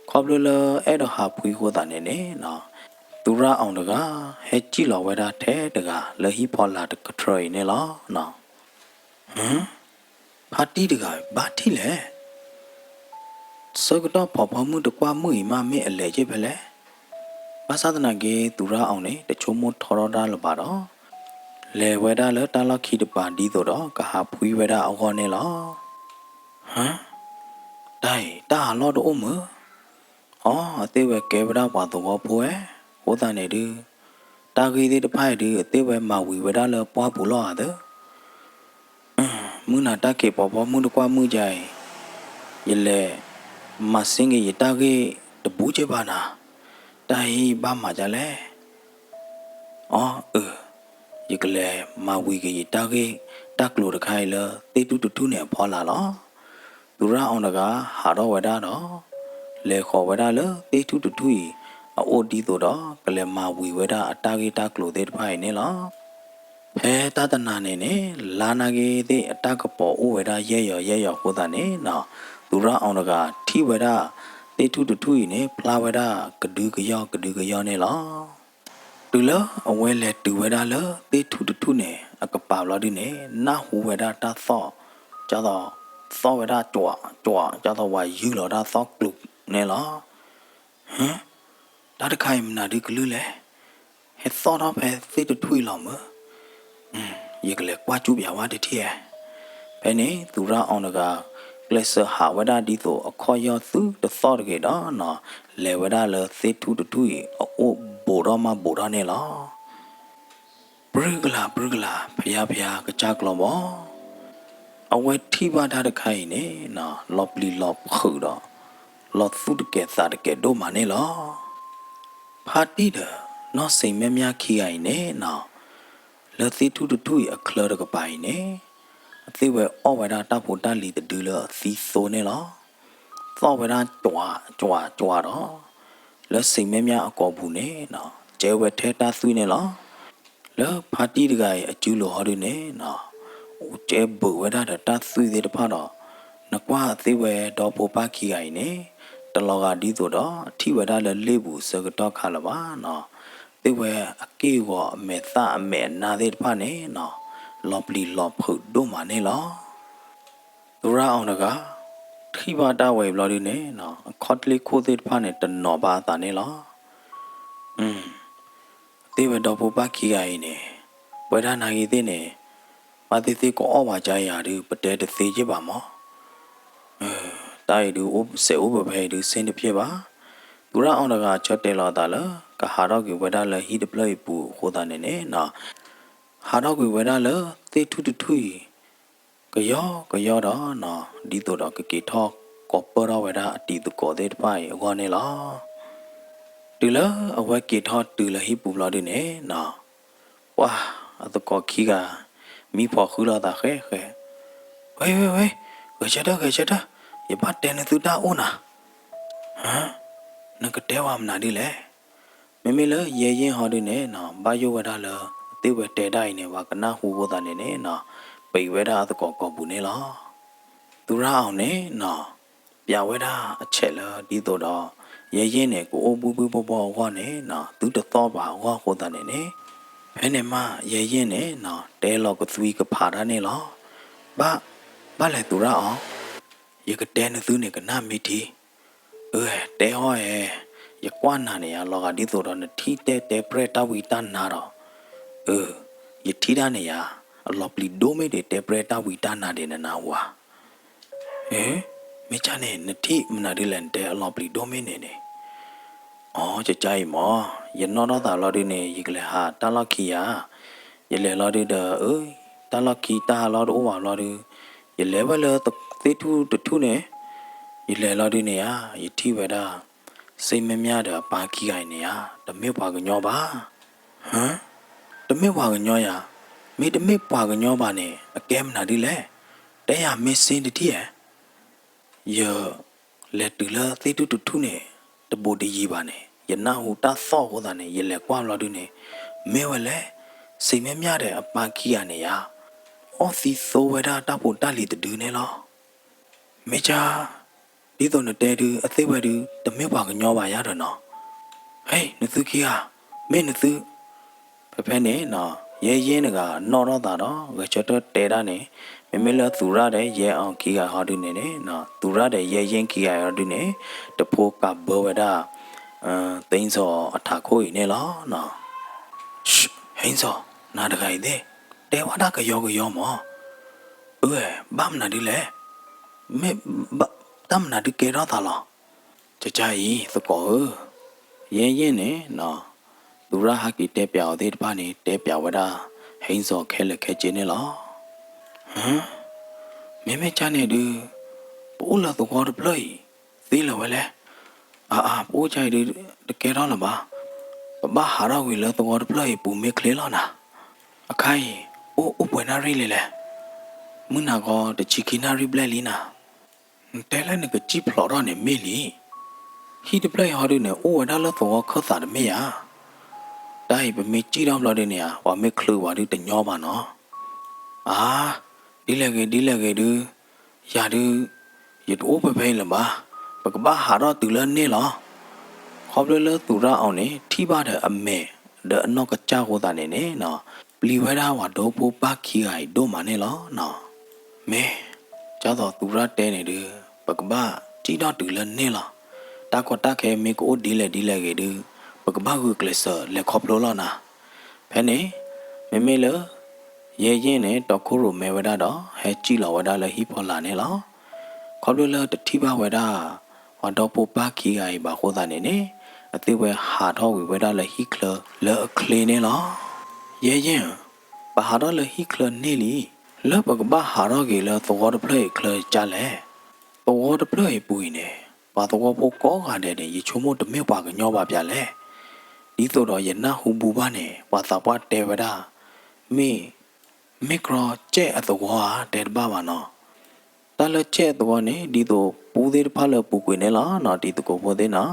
ခီဖျိလၢအဲၣ်ဒိးဟးဖှံအဃိသတးန့ၣ်န့ၣ်နီၤ သူရအီၤတဂၤ ဟဲစံၣ်လီၤဝဲဒၣ်ထဲတဂၤလၢဟံၣ်ဖီလာ်တကထြၢအံၤန့ၣ်လီၤနီၤ. ဟၢ, ဖါတံၢ်တဂၤဘၣ်ထံၣ်လဲၣ် ဆၢကတီၢ်ဖီဖီမုၢ်တကွၢ်မုၢ်အံၤမး မ့ၢ်အလဲၤက့ၤဖဲလဲၣ်. ဘၣ်ဆၣ်သနာ်က့ သူရအီၤန့ၣ် တဆိကမိၣ်ထီထီၣ်တၢ်လၢၤဘၣ်ဒီး လဲၤဝဲဒၣ်လၢတၢ်လီၢ်ခံတပၤဒ်သိးဒီး ကဟးဖှံဝဲဒၣ်အဂီၢ်န့ၣ်လီၤ. ဟၢ, တၢ်အံၤ တၢ်အလီၢ်တအိၣ်မုာ် အိ အသ့ၣ်ဝဲကဲဝဲဒၣ်ပှၤသဝီဖိဝဲ, အဃိသတးန့ၣ်ဒုး တၢ်ဂ့ၢ်သ့ၣ်တဖၣ်အံၤဒုး အသ့ၣ်ဝဲမၤဝံၤဝဲဒၣ်လၢပှၢ်ပူၤလီၤဧါသၢ. မုၢ်နၤတၢ်က့ၤဖီဖီမုၢ်တကွၢ်မုၢ်ဒ်အံၤ, ယလဲၤမၤစ့ၢ်က့ၤယတၢ်ဂ့ၢ်တဘူးက့ဘၣ်နၤ, တၢ်အံၤဘၣ်မၤဒ်လဲၣ်. အိ အၢ, ယကလဲၤမၤဝံၤက့ၤယတၢ်ဂ့ၢ်တၢ်ကျိၤတခါအံၤလၢသ့ၣ်ထူၣ်တထူၣ်န့ၣ်အဖီလာ်လီၤ. သူရအီၤတဂၤဟးထီၣ်ဝဲဒၣ်ဒီး လဲၤဃီၤဝဲဒၣ်လၢသ့ၣ်ထူၣ်တထူၣ်အံၤအအိၣ်ဒ်သိးဒီး ကလဲၤမၤဝံၤဝဲဒၣ်အတၢ်ဂ့ၢ်တၢ်ကျိၤသ့ၣ်တဖၣ်အံၤန့ၣ်လီၤ. ဖဲတၢ်တနၤန့ၣ်န့ၣ် လါနာ်က့သ့ၣ်အတၢ်ကပီၤအိၣ်ဝဲဒၣ်ယဲၢ်ယီၤယဲၢ်ယီၤအဃိသတးန့ၣ်နီၤ, သူရအီၤတဂၤထံၣ်ဝဲဒၣ်သ့ၣ်ထူၣ်တထူၣ်အံၤန့ၣ် ဖျါဝဲဒၣ်ကဒုကယီၢ်ကဒုကယီၢ်န့ၣ်လီၤ. တုၤလၢအဝဲလဲၤတုၤဝဲဒၣ်လၢသ့ၣ်ထူၣ်တထူၣ်န့ၣ် အကပၤဘျီဒုန့ၣ် နၢ်ဟူဝဲဒၣ်တၢ်သီၣ်, ဒ်သိး သီၣ်ဝဲဒၣ်ကွးကွး ဒ်သိးပှၤယုၢ်လီၤတၢ်သီၣ်ကျူၤန့ၣ်လီၤ. ဟၢ, တၢ်တခါအံၤမနုၤဒုကလုၢ်လဲၣ်. ဟဲသီၣ်ထီၣ်ဖဲသ့ၣ်တထူၣ်အံၤလီၤမၢ်. ယကလဲၤကွၢ်ကူပၠးဝဲတထံၣ်ဧါ. ဖဲန့ၣ် သူရအီၤတဂၤ ကျဲးစၢးဟးဝဲဒၣ်ဒ်သိးအခီၣ်ယီၢ်သုတသီၣ်တဂ့ၤဒီးနီၤ, လဲၤဝဲဒၣ်လၢသ့ၣ်ထူၣ်တထူၣ်အံၤ အအိၣ်ဘူးထီၣ်မးဘူးထီၣ်န့ၣ်လီၤ. ပြုကလၤ ပြုကလၤ ဖယါ ဖယါ ကစၢ်ကျီၤဘီ, အဝဲထံၣ်ဘၣ်တၢ်တခါအံၤန့ၣ်နီၤ လီၤပျံၤလီၤဖုးဒီး လီၤသူၣ်တကဲာ်သးတကဲာ်ဒိၣ်မးန့ၣ်လီၤ. ဖါတံၢ်ဒီး နီၢ်စံးမဲာ်မျၢ်ခံဂၤအံၤန့ၣ်နီၤ, လၢသ့ၣ်ထူၣ်တထူၣ်အံၤအချၢတကပၤအံၤန့ၣ်, အသ့ၣ်ဝဲအီၣ်ဝဲဒၣ်တၢ်ဖိတၢ်လံၤတဒုလၢအသံသိန့ၣ်လီၤ. သီၣ်ဝဲဒၣ်ကွးကွးကွးဒီး လၢစံးမဲာ်မျၢ်အကိာ်ပူၤန့ၣ်နီၤ ကဲဝဲထဲတၢ်သွံၣ်န့ၣ်လီၤ. လၢဖါတံၢ်တဂၤအံၤအစုလိၤဟီဒုန့ၣ်နီၤ, ကဲဘုးဝဲဒၣ်ဒီးတၢ်သွံၣ်သ့ၣ်တဖၣ်ဒီး နကွၢ်အသ့ၣ်ဝဲဒီဖိပၢ်ခံဂၤအံၤန့ၣ်, တလီၤဂာ်ဒ်သိးဒီးထံၣ်ဝဲဒၣ်လၢလ့ၣ်ပူၤဆၢကတီၢ်ခါလၢၤဘၣ်နီၤ, သ့ၣ်ဝဲအက့ၢ်အဂီၤအမဲာ်သၣ်အမဲာ်အနါသ့ၣ်တဖၣ်န့ၣ်နီၤ, လီၤပျံၤလီၤဖုးဒိၣ်မးန့ၣ်လီၤ. သူရအီၤတဂၤ ထံၣ်ဘၣ်တၢ်ဝဲအံၤဘျီဒုန့ၣ်နီၤ အခီၣ်ထံးခိၣ်သ့ၣ်တဖၣ်န့ၣ် တနီၤဘၣ်အသးန့ၣ်လီၤ. အသ့ၣ်ဝဲဒီဖိပၢ်ခံဂၤအံၤန့ၣ်, ပဝဲဒၣ်နာ်ဂ့ၤသ့ၣ်န့ၣ်, ဘၣ်သ့ၣ်သ့ၣ်ကအီၣ်ဘၣ်ကါယၤဒု ပတဲတသ့ယ့ၢ်ဘၣ်မး. တၢ်အံၤဒု စဲးအိၣ်ပဖဲအံၤဒု စ့တဖျ့ဘၣ်. သူရအီၤတဂၤဆၢတဲာ်လီၤအသးလၢ ကဟးထီၣ်ကွံာ်ဝဲဒၣ်လၢဟံၣ်တဖျၢၣ်အံၤပူၤအဃိသတးန့ၣ်န့ၣ်နီၤ, ဟးထီၣ်ကွံာ်ဝဲဒၣ်လၢသ့ၣ်ထူၣ်တထူၣ်အံၤ ကယီကယီဒီးနီၤ, ဒ်သိးဒီးကက့ၤထီၣ်ကိးပၢၢ်ထီၣ်ဝဲဒၣ်အတံၤသကိးသ့ၣ်တဖၣ်အံၤအဂီၢ်န့ၣ်လီၤ. တုၤလၢအဝဲက့ၤထီၣ်တုၤလၢဟံၣ်ပူၤဘျီဒုန့ၣ်နီၤ, ပှၢ်အသကိးခံဂၤ မံဖီၣ်ဃုလိာ်သးဃဲဃဲ, ဝဲဝဲဝဲ, ဂဲၤဆၢထၢၣ်ဂဲၤဆၢထၢၣ်, ယဘၣ်တဲနသုတၢ်အိၣ်နၤ. နကတဲဝဲမနုၤဒ်လဲၣ်. မ့မ့ၢ်လၢယဲယ့ၢ်ဟီဒုန့ၣ်နီၤ ဘၣ်ယိၣ်ဝဲဒၣ်လၢ အသ့ၣ်ဝဲတဲဒၣ်အံၤန့ၣ် ပှၤကနၢ်ဟူအဃိသတးန့ၣ်န့ၣ်နီၤ, ပံာ်ဝဲဒၣ်အသကိးကိာ်ပူၤန့ၣ်လီၤ. သူရအီၤန့ၣ်နီၤ, ပျးဝဲဒၣ်အဆဲးလၢဒ်သိးဒီး ယဲယ့ၢ်န့ၣ် ကအိၣ်ဘှံးဘှံးဘှီဘှီအဂီၢ်န့ၣ်နီၤ သုတသီၣ်ဘၣ်အဂီၢ်အဃိသတးန့ၣ်န့ၣ်, ဖဲန့ၣ်မး ယဲယ့ၢ်န့ၣ်နီၤ တဲလီၤကသွံကဖးတၢ်န့ၣ်လီၤ. ဘၣ်, ဘၣ်လဲၣ်သူရအီၤ, ယကတဲနသုန့ၣ်ကနၣ်မ့ၢ်ထံ. အၢ တဲအီၤဧဲ, ယကွၢ်နၤန့ၣ်ယါ လီၤဂာ်ဒ်သိးဒီးနထံၣ်တဲတဲပြဲၢ်တၢ်ဝံတၢ်နါဒီး, အၢ ယထံၣ်တၢ်န့ၣ်ယါ, အလီၤပျံၤဒိၣ်မ့ၢ်ဒံးတဲပြဲၢ်တၢ်ဝံတၢ်နါဒံးနနၢ်ဟူဧါ. အၢ မ့ၢ်ကၢ်န့ၣ် နထံၣ်မနုၤဒ်လဲၣ် နတဲအလီၤပျံၤဒိၣ်မ့ၢ်န့ၣ်န့ၣ်. အိ ကကၢ်အံၤမၢ်, ယနီၣ်ထီၣ်သးလီၤဒုန့ၣ် ယကလဲၤဟးတၢ်လီၢ်ခံယါ. ယလဲၤလီၤဒုဒီး အၢ တၢ်လီၢ်ခံတၢ်ဟးလီၢ်တအိၣ်ဘၣ်လီၤဒု, ယလဲၤဝဲလၢသ့ၣ်ထူၣ်တထူၣ်န့ၣ်, ယလဲၤလီၤဒုန့ၣ်ဧါ, ယထံၣ်ဝဲဒၣ် စ့မဲာ်မျၢ်ဒီးအပၢ်ခံဂၤအံၤန့ၣ်ဧါ, တမ့ၢ်ပှၤကညီဘၣ်. ဟၢ, တမ့ၢ်ပှၤကညီယါ, မ့ၢ်တမ့ၢ်ပှၤကညီဘၣ်န့ၣ် အကဲမနုၤဒ်လဲၣ်, တဲယၤမ့ၢ်စ့တထံၣ်ဧါ. ယလဲၤတုၤလၢသ့ၣ်ထူၣ်တထူၣ်န့ၣ် တဘူးတယံၤဘၣ်န့ၣ် ယနၢ်ဟူတၢ်သီၣ်အဃိသတးန့ၣ် ယလဲၤကွၢ်ဘျီဒုန့ၣ်, မ့ၢ်ဝဲလဲၣ်, စ့မဲာ်မျၢ်ဒီးအပၢ်ခံဂၤန့ၣ်ယါ, အီၣ်သံသိဝဲဒၣ်တၢ်ဖိတၢ်လံၤတဒုန့ၣ်လီၤ. မ့ၢ်ကၢ်, ဒ်သိးနတဲဒု အသ့ၣ်ဝဲဒု တမ့ၢ်ပှၤကညီဘၣ်ယါဒီးနီၤ. ဟဲ နသုခံဂၤ, မ့ၢ်နသု ဖဲဖဲန့ၣ်နီၤ ယဲယ့ၢ်တဂၤနီၣ်ထီၣ်သးဒီး ဂဲၤဆၢထၢၣ်တဲဒၣ်န့ၣ်, မ့မ့ၢ်လၢသူရၣ်ဒီးယဲအီၤခံဂၤဟီဒုန့ၣ်န့ၣ်, သူရၣ်ဒီးယဲယ့ၢ်ခံဂၤဟီဒုန့ၣ်, တဖိကးဘၢဝဲဒၣ် သ့စီၤအထးခိၣ်အံၤန့ၣ်လီၤ. ဟဲစီၤ, နၤတဂၤအံၤသ့ၣ်, တဲဝဲဒၣ်ကယီကယီမး. အၢ ဘၣ်မနုၤဒ်လဲၣ်, မ့ၢ်တၢ်မနုၤဒုကဲထီၣ်သးလီၤ. ကကၢ်အံၤ သကိးဧၢ, ယဲယ့ၢ်န့ၣ်နီၤ, သူရၣ်ဟဲက့ၤတဲပျးအီၤသ့ၣ်တဖၣ်န့ၣ် တဲပျးဝဲဒၣ်ဟဲစီၤခဲလၢာ်ခဲဆ့န့ၣ်လီၤ. ဟၢ, မ့မ့ၢ်ကၢ်န့ၣ်ဒု, ပအိၣ်လၢသဝီတဖျၢၣ်အံၤ သ့လၢၤဝဲလဲၣ်. အါအါ ပအိၣ်ကၢ်အံၤဒု တကဲထီၣ်လၢၤဘၣ်. ပဘၣ်ဟးထီၣ်ကွံာ်လၢသဝီတဖျၢၣ်အံၤပူၤမ့ၢ်ချ့လီၤနၤ. အခါအံၤ အိၣ်အိၣ်ပှဲၤနၣ်ရံၣ်လံလဲၣ်. မုၢ်နၤခီတဆံခံနၣ်ရံၣ်ဘျဲၣ်လံနၤ. နတဲလၢနကစံၣ်ဖျိးထီၣ်န့ၣ်မ့ၢ်လံ. ဟံၣ်တဖျၢၣ်အံၤဟီဒုန့ၣ် အိၣ်ဝဲဒၣ်လၢသဝီခၢၣ်သးတမ့ၢ်ဧါ. တၢ်အံၤပမ့ၢ်စံၣ်ထီၣ်ဘျီဒုန့ၣ်ဧါ ပှၤမ့ၢ်ချုးဝဲဒုတညီဘၣ်နီၤ. အါ, ဒ်လဲၣ်ဂ့ၤဒ်လဲၣ်ဂ့ၤဒု, ယၤဒု, ယတအိၣ်ဖဲဖဲအံၤလၢၤဘၣ်. ပကဘၣ်ဟးထီၣ်တုၤလၢန့ၣ်လီၤ. ခီဖျိလၢသူရၣ်အီၤန့ၣ် ထံၣ်ဘၣ်ဒီးအမဲာ်ဒီးအနီၢ်ကစၢ်အဃိသတးန့ၣ်န့ၣ်နီၤ, ပျံၤဝဲဒၣ်ပှၤဒီဖိပၢ်ခံဂၤအံၤဒိၣ်မးန့ၣ်လီၤနီၤ. မ့ၢ်, ကၢ်သိးသူရၣ်တဲန့ၣ်ဒု, ပကဘၣ်စံၣ်ထီၣ်တုၤလၢန့ၣ်လီၤ. တၢ်ကီတၢ်ခဲမ့ၢ်ကအိၣ်ဒ်လဲၣ်ဒ်လဲၣ်ဂ့ၤဒု, ပကဘၣ်ဂုာ်ကျဲးစၢးလဲၤခီဖျိလီၤနၤ. ဖဲန့ၣ်, မ့မ့ၢ်လၢ ယဲယဲၢ်န့ၣ် တီခိၣ်ရိၣ်မဲဝဲဒၣ်ဒီး ဟဲစံၣ်လီၤဝဲဒၣ်လၢဟံၣ်ဖီလာ်န့ၣ်လီၤ. ခီဖျိလၢတထံၣ်ဘၣ်ဝဲဒၣ် ပှၤဒီဖိပၢ်ခံဂၤအံၤဘၣ်အဃိသတးန့ၣ်န့ၣ် အသ့ၣ်ဝဲဟးထီၣ်ကွံာ်ဝဲဒၣ်လၢဟံၣ်ချၢလၢအချ့န့ၣ်လီၤ. ယဲယဲၢ်ဧၢ, ပဟးထီၣ်လၢဟံၣ်ချၢန့ၣ်လံ, လၢပကဘၣ်ဟးထီၣ်က့ၤလၢသဝီတဖျၢၣ်အံၤချၢကလဲၣ်. သဝီတဖျၢၣ်အံၤပူၤအံၤန့ၣ် ပှၤသဝီဖိကိးဂၤဒဲးန့ၣ် ယဆိကမိၣ်တမ့ၢ်ပှၤကညီဘၣ်ပၠးလဲၣ်. ဒ်သိးဒီးယနၢ်ဟူဘူဘၣ်န့ၣ် ပှၤသးပှၢ်တဲဝဲဒၣ် မ့ၢ် မ့ၢ်ကြီကၠဲၣ်အသဝီဧါ တဲတဘၣ်ဘၣ်နီၤ. တၢ်လၢကၠဲၣ်အသဝီန့ၣ် ဒ်သိးပူသ့ၣ်တဖၣ်လၢပူၤကွံာ်န့ၣ်လီၤနီၤ တံၤသကိးဖိသ့ၣ်နီၤ,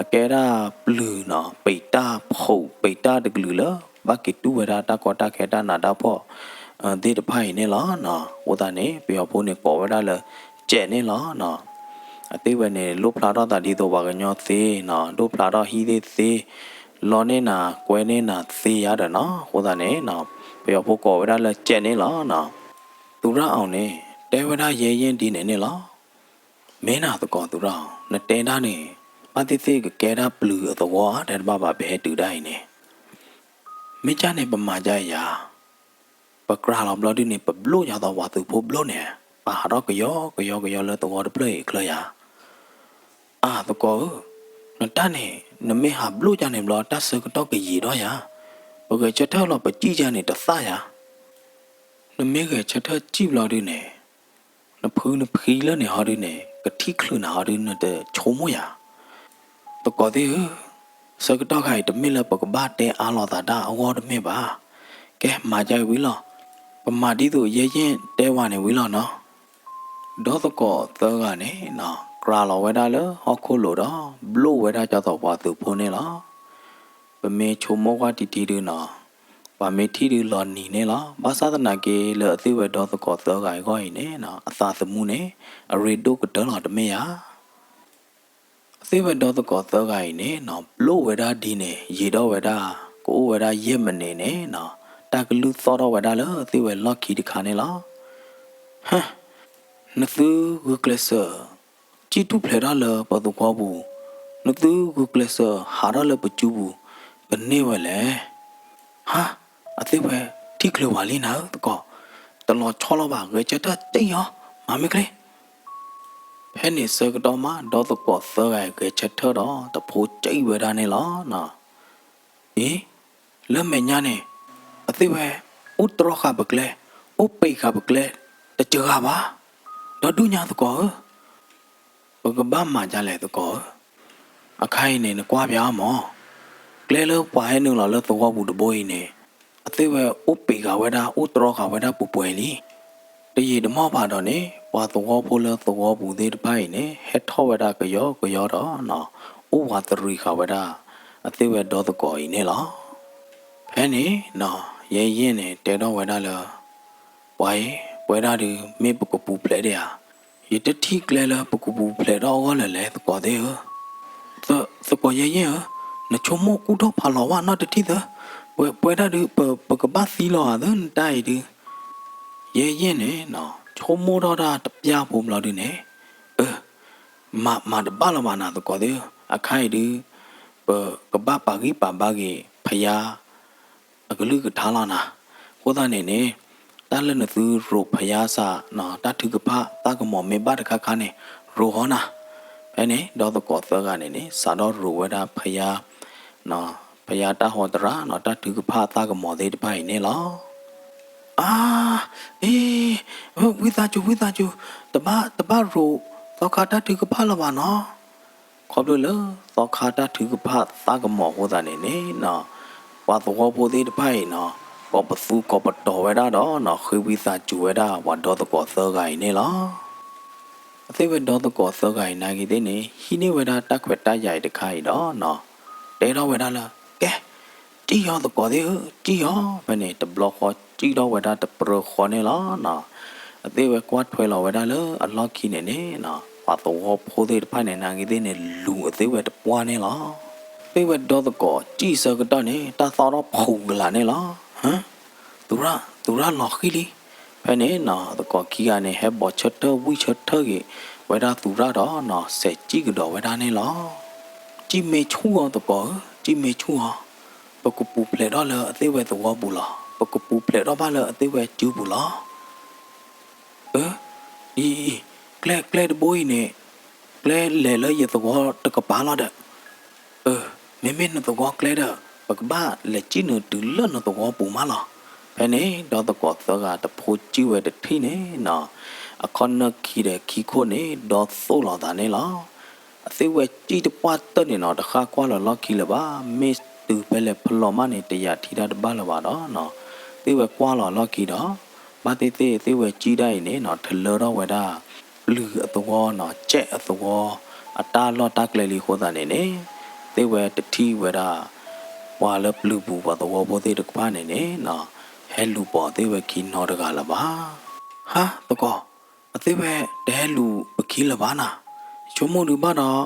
အကဲဒၣ်ပျုၤနီၤ ပံာ်တၢ်ဖူး ပံာ်တၢ်တကလုာ်လၢ ဘၣ်က့ၤတူၢ်ဝဲဒၣ်တၢ်ကီတၢ်ခဲတၢ်နးတၢ်ဖှီၣ် သ့ၣ်တဖၣ်အံၤန့ၣ်လီၤနီၤ. အဃိသတးန့ၣ် ပယီၤဖိန့ၣ်ကိးဝဲဒၣ်လၢ ကၠဲၣ်န့ၣ်လီၤနီၤ. အသ့ၣ်ဝဲန့ၣ် လိၣ်ဖျါထီၣ်သးဒ်သိးပှၤကညီသ့နီၤ, ဒိၣ်ဖျါထီၣ်ဟံၣ်သ့ၣ်သ့, လီန့ၢ်နၤကွဲန့ၢ်နၤသ့ယါဒီးနီၤ. အဃိသတးန့ၣ်နီၤ ပယီၤဖိကိးဝဲဒၣ်လၢကၠဲၣ်န့ၣ်လီၤနီၤ. သူရအောင်န့ၣ် တဲဝဲဒၣ်ယဲယဲၢ်ဒ်န့ၣ်န့ၣ်လီၤ. မ့ၢ်နၤသကိးသူရအောင်, နတဲဒၣ်န့ၣ် ဘၣ်သ့ၣ်သ့ၣ်ကကဲဒၣ်ပျုၤအသဝီဧါ တဲတဘၣ်ဘၣ် ပဟဲတုၤဒၣ်အံၤန့ၣ် မ့ၢ်ကၢ်န့ၣ် ပမၤကၢ်အံၤယၤ, ပကြၤလီၤဘျီဒုန့ၣ် ပဘျိၣ်ယၤသိးပှၤသုးဖိဘျိၣ်န့ၣ်, ပဟးထီၣ်ကယီကယီကယီလၢသဝီတဖျၢၣ်အံၤအချၢယၤ. အၢ သကိးဧၢ, နတၢ်န့ၣ် နမ့ၢ်ဟးဘျိၣ်ကၢ်န့ၣ်ဘျီ တၢ်ဆၢကတီၢ်ကယံာ်ဒီးယၤ, ပဂဲၤဆၢထၢၣ်လီၤ ပစံၣ်ကၢ်န့ၣ်တသၣ်ယၤ. နမ့ၢ်ဂဲၤဆၢထၢၣ်စံၣ်ဘျီဒုန့ၣ် နဖုနဖံလၢန့ၣ်ဟီဒုန့ၣ် ကထံၣ်ချုးနၤဟီဒု နတဆိကမိၣ်ယၤ. သကိးသ့ၣ်ဧၢ, ဆၢကတီၢ်ခါအံၤ တမ့ၢ်လၢပကဘၣ်တဲအါလိာ်သးတၢ်အဂီၢ်တမ့ၢ်ဘၣ်. ကဲ မၤကၢ်အံၤဝံၤလီၤ. ပမၤဒ်သိးယဲယဲၢ်တဲဝဲန့ၣ်ဝံၤလီၤနီၤ. ဒီသကိးသၢဂၤန့ၣ်နီၤ ကြၤလီၤဝဲဒၣ်လၢဟီၣ်ခိၣ်လိၤဒီး ဘျိၣ်ဝဲဒၣ်ကၢ်သိးပှၤသုးဖိန့ၣ်လီၤ. ပမ့ၢ်ဆိကမိၣ်ကွၢ်ထံထံဒုနီၤ, ပှၤမ့ၢ်ထံၣ်ဒုလီၤနံၤန့ၣ်လီၤ. ဘၣ်ဆၣ်သနာ်က့ လၢအသ့ၣ်ဝဲဒီသကိးသၢဂၤအဂီၢ်အံၤန့ၣ်နီၤ အသးသမူန့ၣ် အရ့ဒိၣ်ကတၢၢ်လီၤတမ့ၢ်ဧါ. အသ့ၣ်ဝဲဒီသကိးသၢဂၤအံၤန့ၣ်နီၤ ဘျိၣ်ဝဲဒၣ်ဒ်န့ၣ် ယံာ်ဒီးဝဲဒၣ် ကအိၣ်ဝဲဒၣ်ယဲၢ်မံးနံးန့ၣ်နီၤ တၢ်ကလုၢ်သီၣ်ထီၣ်ဝဲဒၣ်လၢသ့ၣ်ဝဲလီၢ်ခံတခါန့ၣ်လီၤ. ဟၢ, နသုဂုာ်ကျဲးစၢး စံၣ်တူၢ်ဖျဲးထီၣ်လၢပသဝီပူၤ, နသုဂုာ်ကျဲးစၢးဟးထီၣ်လၢပစုပူၤ ကန့ၢ်ဝဲလဲၣ်. ဟါ, အသ့ၣ်ဝဲထံၣ်ချုးဝဲလံနၤဧၢသကိး, တလီၤဆီလီၤဘၣ် ဂဲၤဆၢထၢၣ်စံၣ်အီၤ မၤမ့ၢ်ချ့. ဖဲန့ၣ်ဆၢကတီၢ်မး ဒီသကိးသၢဂၤအံၤ ဂဲၤဆၢထၢၣ်ဒီး တဖိစံၣ်ဝဲဒၣ်န့ၣ်လီၤ. အံၤ, လၢမဲာ်ညါန့ၣ် အသ့ၣ်ဝဲ အိၣ်တြီဃာ်ပကျဲ, အိၣ်ပံာ်ဃာ်ပကျဲ တစှၤဘၣ်. ဒီဒူၣ်ညါသကိးဧၢ, ပကဘၣ်မၤဒ်လဲၣ်သကိးဧၢ. အခါအံၤန့ၣ် နကွၢ်ပၠးအီၤမး, ကျဲလၢပှၤဟဲနုာ်လီၤလၢသဝီပူၤတဘိအံၤန့ၣ် အသ့ၣ်ဝဲအိၣ်ပံာ်ဃာ်ဝဲဒၣ် အိၣ်တြီဃာ်ဝဲဒၣ်ပှဲၤပှဲၤလံ. တယံာ်တမီၢ်ဘၣ်ဒီးန့ၣ် ပှၤသဝီဖိလၢသဝီပူၤသ့ၣ်တဖၣ်အံၤန့ၣ် ဟဲထီၣ်ဝဲဒၣ်ကယီကယီဒီး အိၣ်ဝးတရံးဃာ်ဝဲဒၣ် အသ့ၣ်ဝဲဒီသကိးအံၤန့ၣ်လီၤ. ဖဲန့ၣ် ယဲယဲၢ်န့ၣ် တဲထီၣ်ဝဲဒၣ်လၢ ပှၤအံၤ ပဝဲဒၣ်ဒုး မ့ၢ်ပကပူၤဖျဲးဒံးဧါ. ယတထံၣ်ကျဲလၢပကပူၤဖျဲးထီၣ်အဂီၢ်လၢၤလဲၣ် သကိးသ့ၣ်ဧၢ. သကိးယဲယဲၢ်ဧၢ, နဆိကမိၣ်ကူၣ်ထီၣ်ဖးလီၤဝဲနီတထံၣ်သၢ, ပဝဲဒၣ်ဒုး ပကဘၣ်သံလီၤဧါသၢ နတၢ်အံၤဒုး. ယဲယဲၢ်န့ၣ် ဆိကမိၣ်ထီၣ်တၢ်တပျၢ်ဖိဘျီဒုးန့ၣ်, အၢ မၤတဘၣ်လၢၤဘၣ်နၤသကိးသ့ၣ်ဧၢ, အခါအံၤဒုး ပကဘၣ်ပာ်ဂံၢ်ပာ်ဘါက့ၤ ဖယါ အကလုၢ်ကထါလီၤနၤ. အဃိသတးန့ၣ်န့ၣ် တၢ်လၢနသုရိးဖယါစး တၢ်ထုကဖၣ်သၣ်ကမီၤမ့ၢ်ဘၣ်တခါခါန့ၣ် ရိးဃီနၤ. ဖဲန့ၣ် ဒီသကိးသၢဂၤန့ၣ်န့ၣ် စးထီၣ်ရိးဝဲဒၣ်ဖယါ ဖယါတၢ်ဟီတရါ တၢ်ထုကဖၣ်သၣ်ကမီၤသ့ၣ်တဖၣ်အံၤန့ၣ်လီၤ. အါ, အ့, ဝံသးစူၤ ဝံသးစူၤ, တဘၣ်ရိးသီခါတၢ်ထုကဖၣ်လၢၤဘၣ်နီၤ. ခီဖျိလၢသီခါတၢ်ထုကဖၣ်သၣ်ကမီၤအဃိသတးန့ၣ်န့ၣ် ပှၤသဝီဖိသ့ၣ်တဖၣ်အံၤနီၤ ကိးပသူကိးပတီၤဝဲဒၣ်ဒီး ဃ့ဝံသးစူၤဝဲဒၣ်ပှၤဒီသကိးသၢဂၤအံၤန့ၣ်လီၤ. အသ့ၣ်ဝဲဒီသကိးသၢဂၤအံၤနာ်က့သ့ၣ်န့ၣ် ဟံးန့ၢ်ဝဲဒၣ်တၢ်ခွဲးတၢ်ယာ်အံၤတခါအံၤဒီး တဲထီၣ်ဝဲဒၣ်လၢ ကဲ စံၣ်အီၤသကိးသ့ၣ်ဧၢ စံၣ်အီၤ. ဖဲန့ၣ် တဘျီဃီစံၣ်ထီၣ်ဝဲဒၣ်တပြၢၤဃီန့ၣ်လီၤ. အသ့ၣ်ဝဲကွၢ်ထွဲလီၤဝဲဒၣ်လၢအလီၢ်ခံန့ၣ်န့ၣ် ပှၤသဝီဖိသ့ၣ်တဖၣ်န့ၣ် နာ်က့သ့ၣ်န့ၣ် လူၤအသ့ၣ်ဝဲတပှၢ်န့ၣ်လီၤ. သ့ၣ်ဝဲဒီသကိးစံၣ်ဆၢကတီၢ်န့ၣ် တၢ်သီၣ်ထီၣ်ဖှူးကလာ်န့ၣ်လီၤ. သူရၣ် သူရၣ်လီၤဃံၤလံ. ဖဲန့ၣ် သကိးခံဂၤန့ၣ် ဟဲဘီးဆၢထၢၣ်ဝံၣ်ဆၢထၢၣ်က့ၤဝဲဒၣ်သူရၣ်ဒီး စဲးစံၣ်ကဒီးဝဲဒၣ်န့ၣ်လီၤ. စံၣ်မ့ၢ်ဆူၣ်အီၤသကိးဧၢ, စံၣ်မ့ၢ်ဆူၣ်အီၤ, ပကပူၤဖျဲးထီၣ်လၢအသ့ၣ်ဝဲသဝီပူၤလီၤ. ပကပူၤဖျဲးထီၣ်ဘၣ်လၢအသ့ၣ်ဝဲစုပူၤလီၤ. အၢ, အံၤ, ကျဲ, ကျဲတဘိအံၤန့ၣ်, ကျဲလဲၤလၢယသဝီတကပၤလီၤဒီး, အၢ, မ့မ့ၢ်နသဝီကျဲဒီး ပကဘၣ်လဲၤစံၣ်နုာ်တုၤလၢနသဝီပူၤမးလီၤ. ဖဲန့ၣ် ဒီသကိးသၢဂၤတဖိစံၣ်ဝဲတထံၣ်န့ၣ်နီၤ, အခီၣ်နၢၣ်ခံဒီးခံခိၣ်န့ၣ် ဒီသိၣ်လီၤသးန့ၣ်လီၤ. အသ့ၣ်ဝဲစံၣ်တပှၢ်တၢၢ်န့ၣ်နီၤ တဃၣ်ကွၢ်လီၤလီၢ်ခံလၢၤဘၣ်, မ့ၢ်တုၤဖဲလဲၣ်ဖဲလဲၣ်မးန့ၣ် တယာ်ထံတၢ်တဘၣ်လၢၤဘၣ်ဒီး, သ့ၣ်ဝဲကွၢ်လီၤလီၢ်ခံဒီး, ဘၣ်သ့ၣ်သ့ၣ်သ့ၣ်ဝဲစံၣ်ဒၣ်အံၤန့ၣ်နီၤ ထလၢထီၣ်ဝဲဒၣ် ပျုၤအသဝီနီၤ, ကဲးအသဝီ အတၢ်လီၢ်တၢ်ကျဲလံအဃိသတးန့ၣ်န့ၣ်, သ့ၣ်ဝဲတထံၣ်ဝဲဒၣ် ပှၤလၢပျုၤပူၤပှၤသဝီဖိသ့ၣ်တဖၣ်န့ၣ်န့ၣ်နီၤ, ဟဲလူၤပိာ်သ့ၣ်ဝဲခံနီတဂၤလၢၤဘၣ်. ဟါ, သကိး, အသ့ၣ်ဝဲတဟဲလူၤပခံလၢၤဘၣ်နၤ, ဆိကမိၣ်ဒုးဘၣ်ဒီး,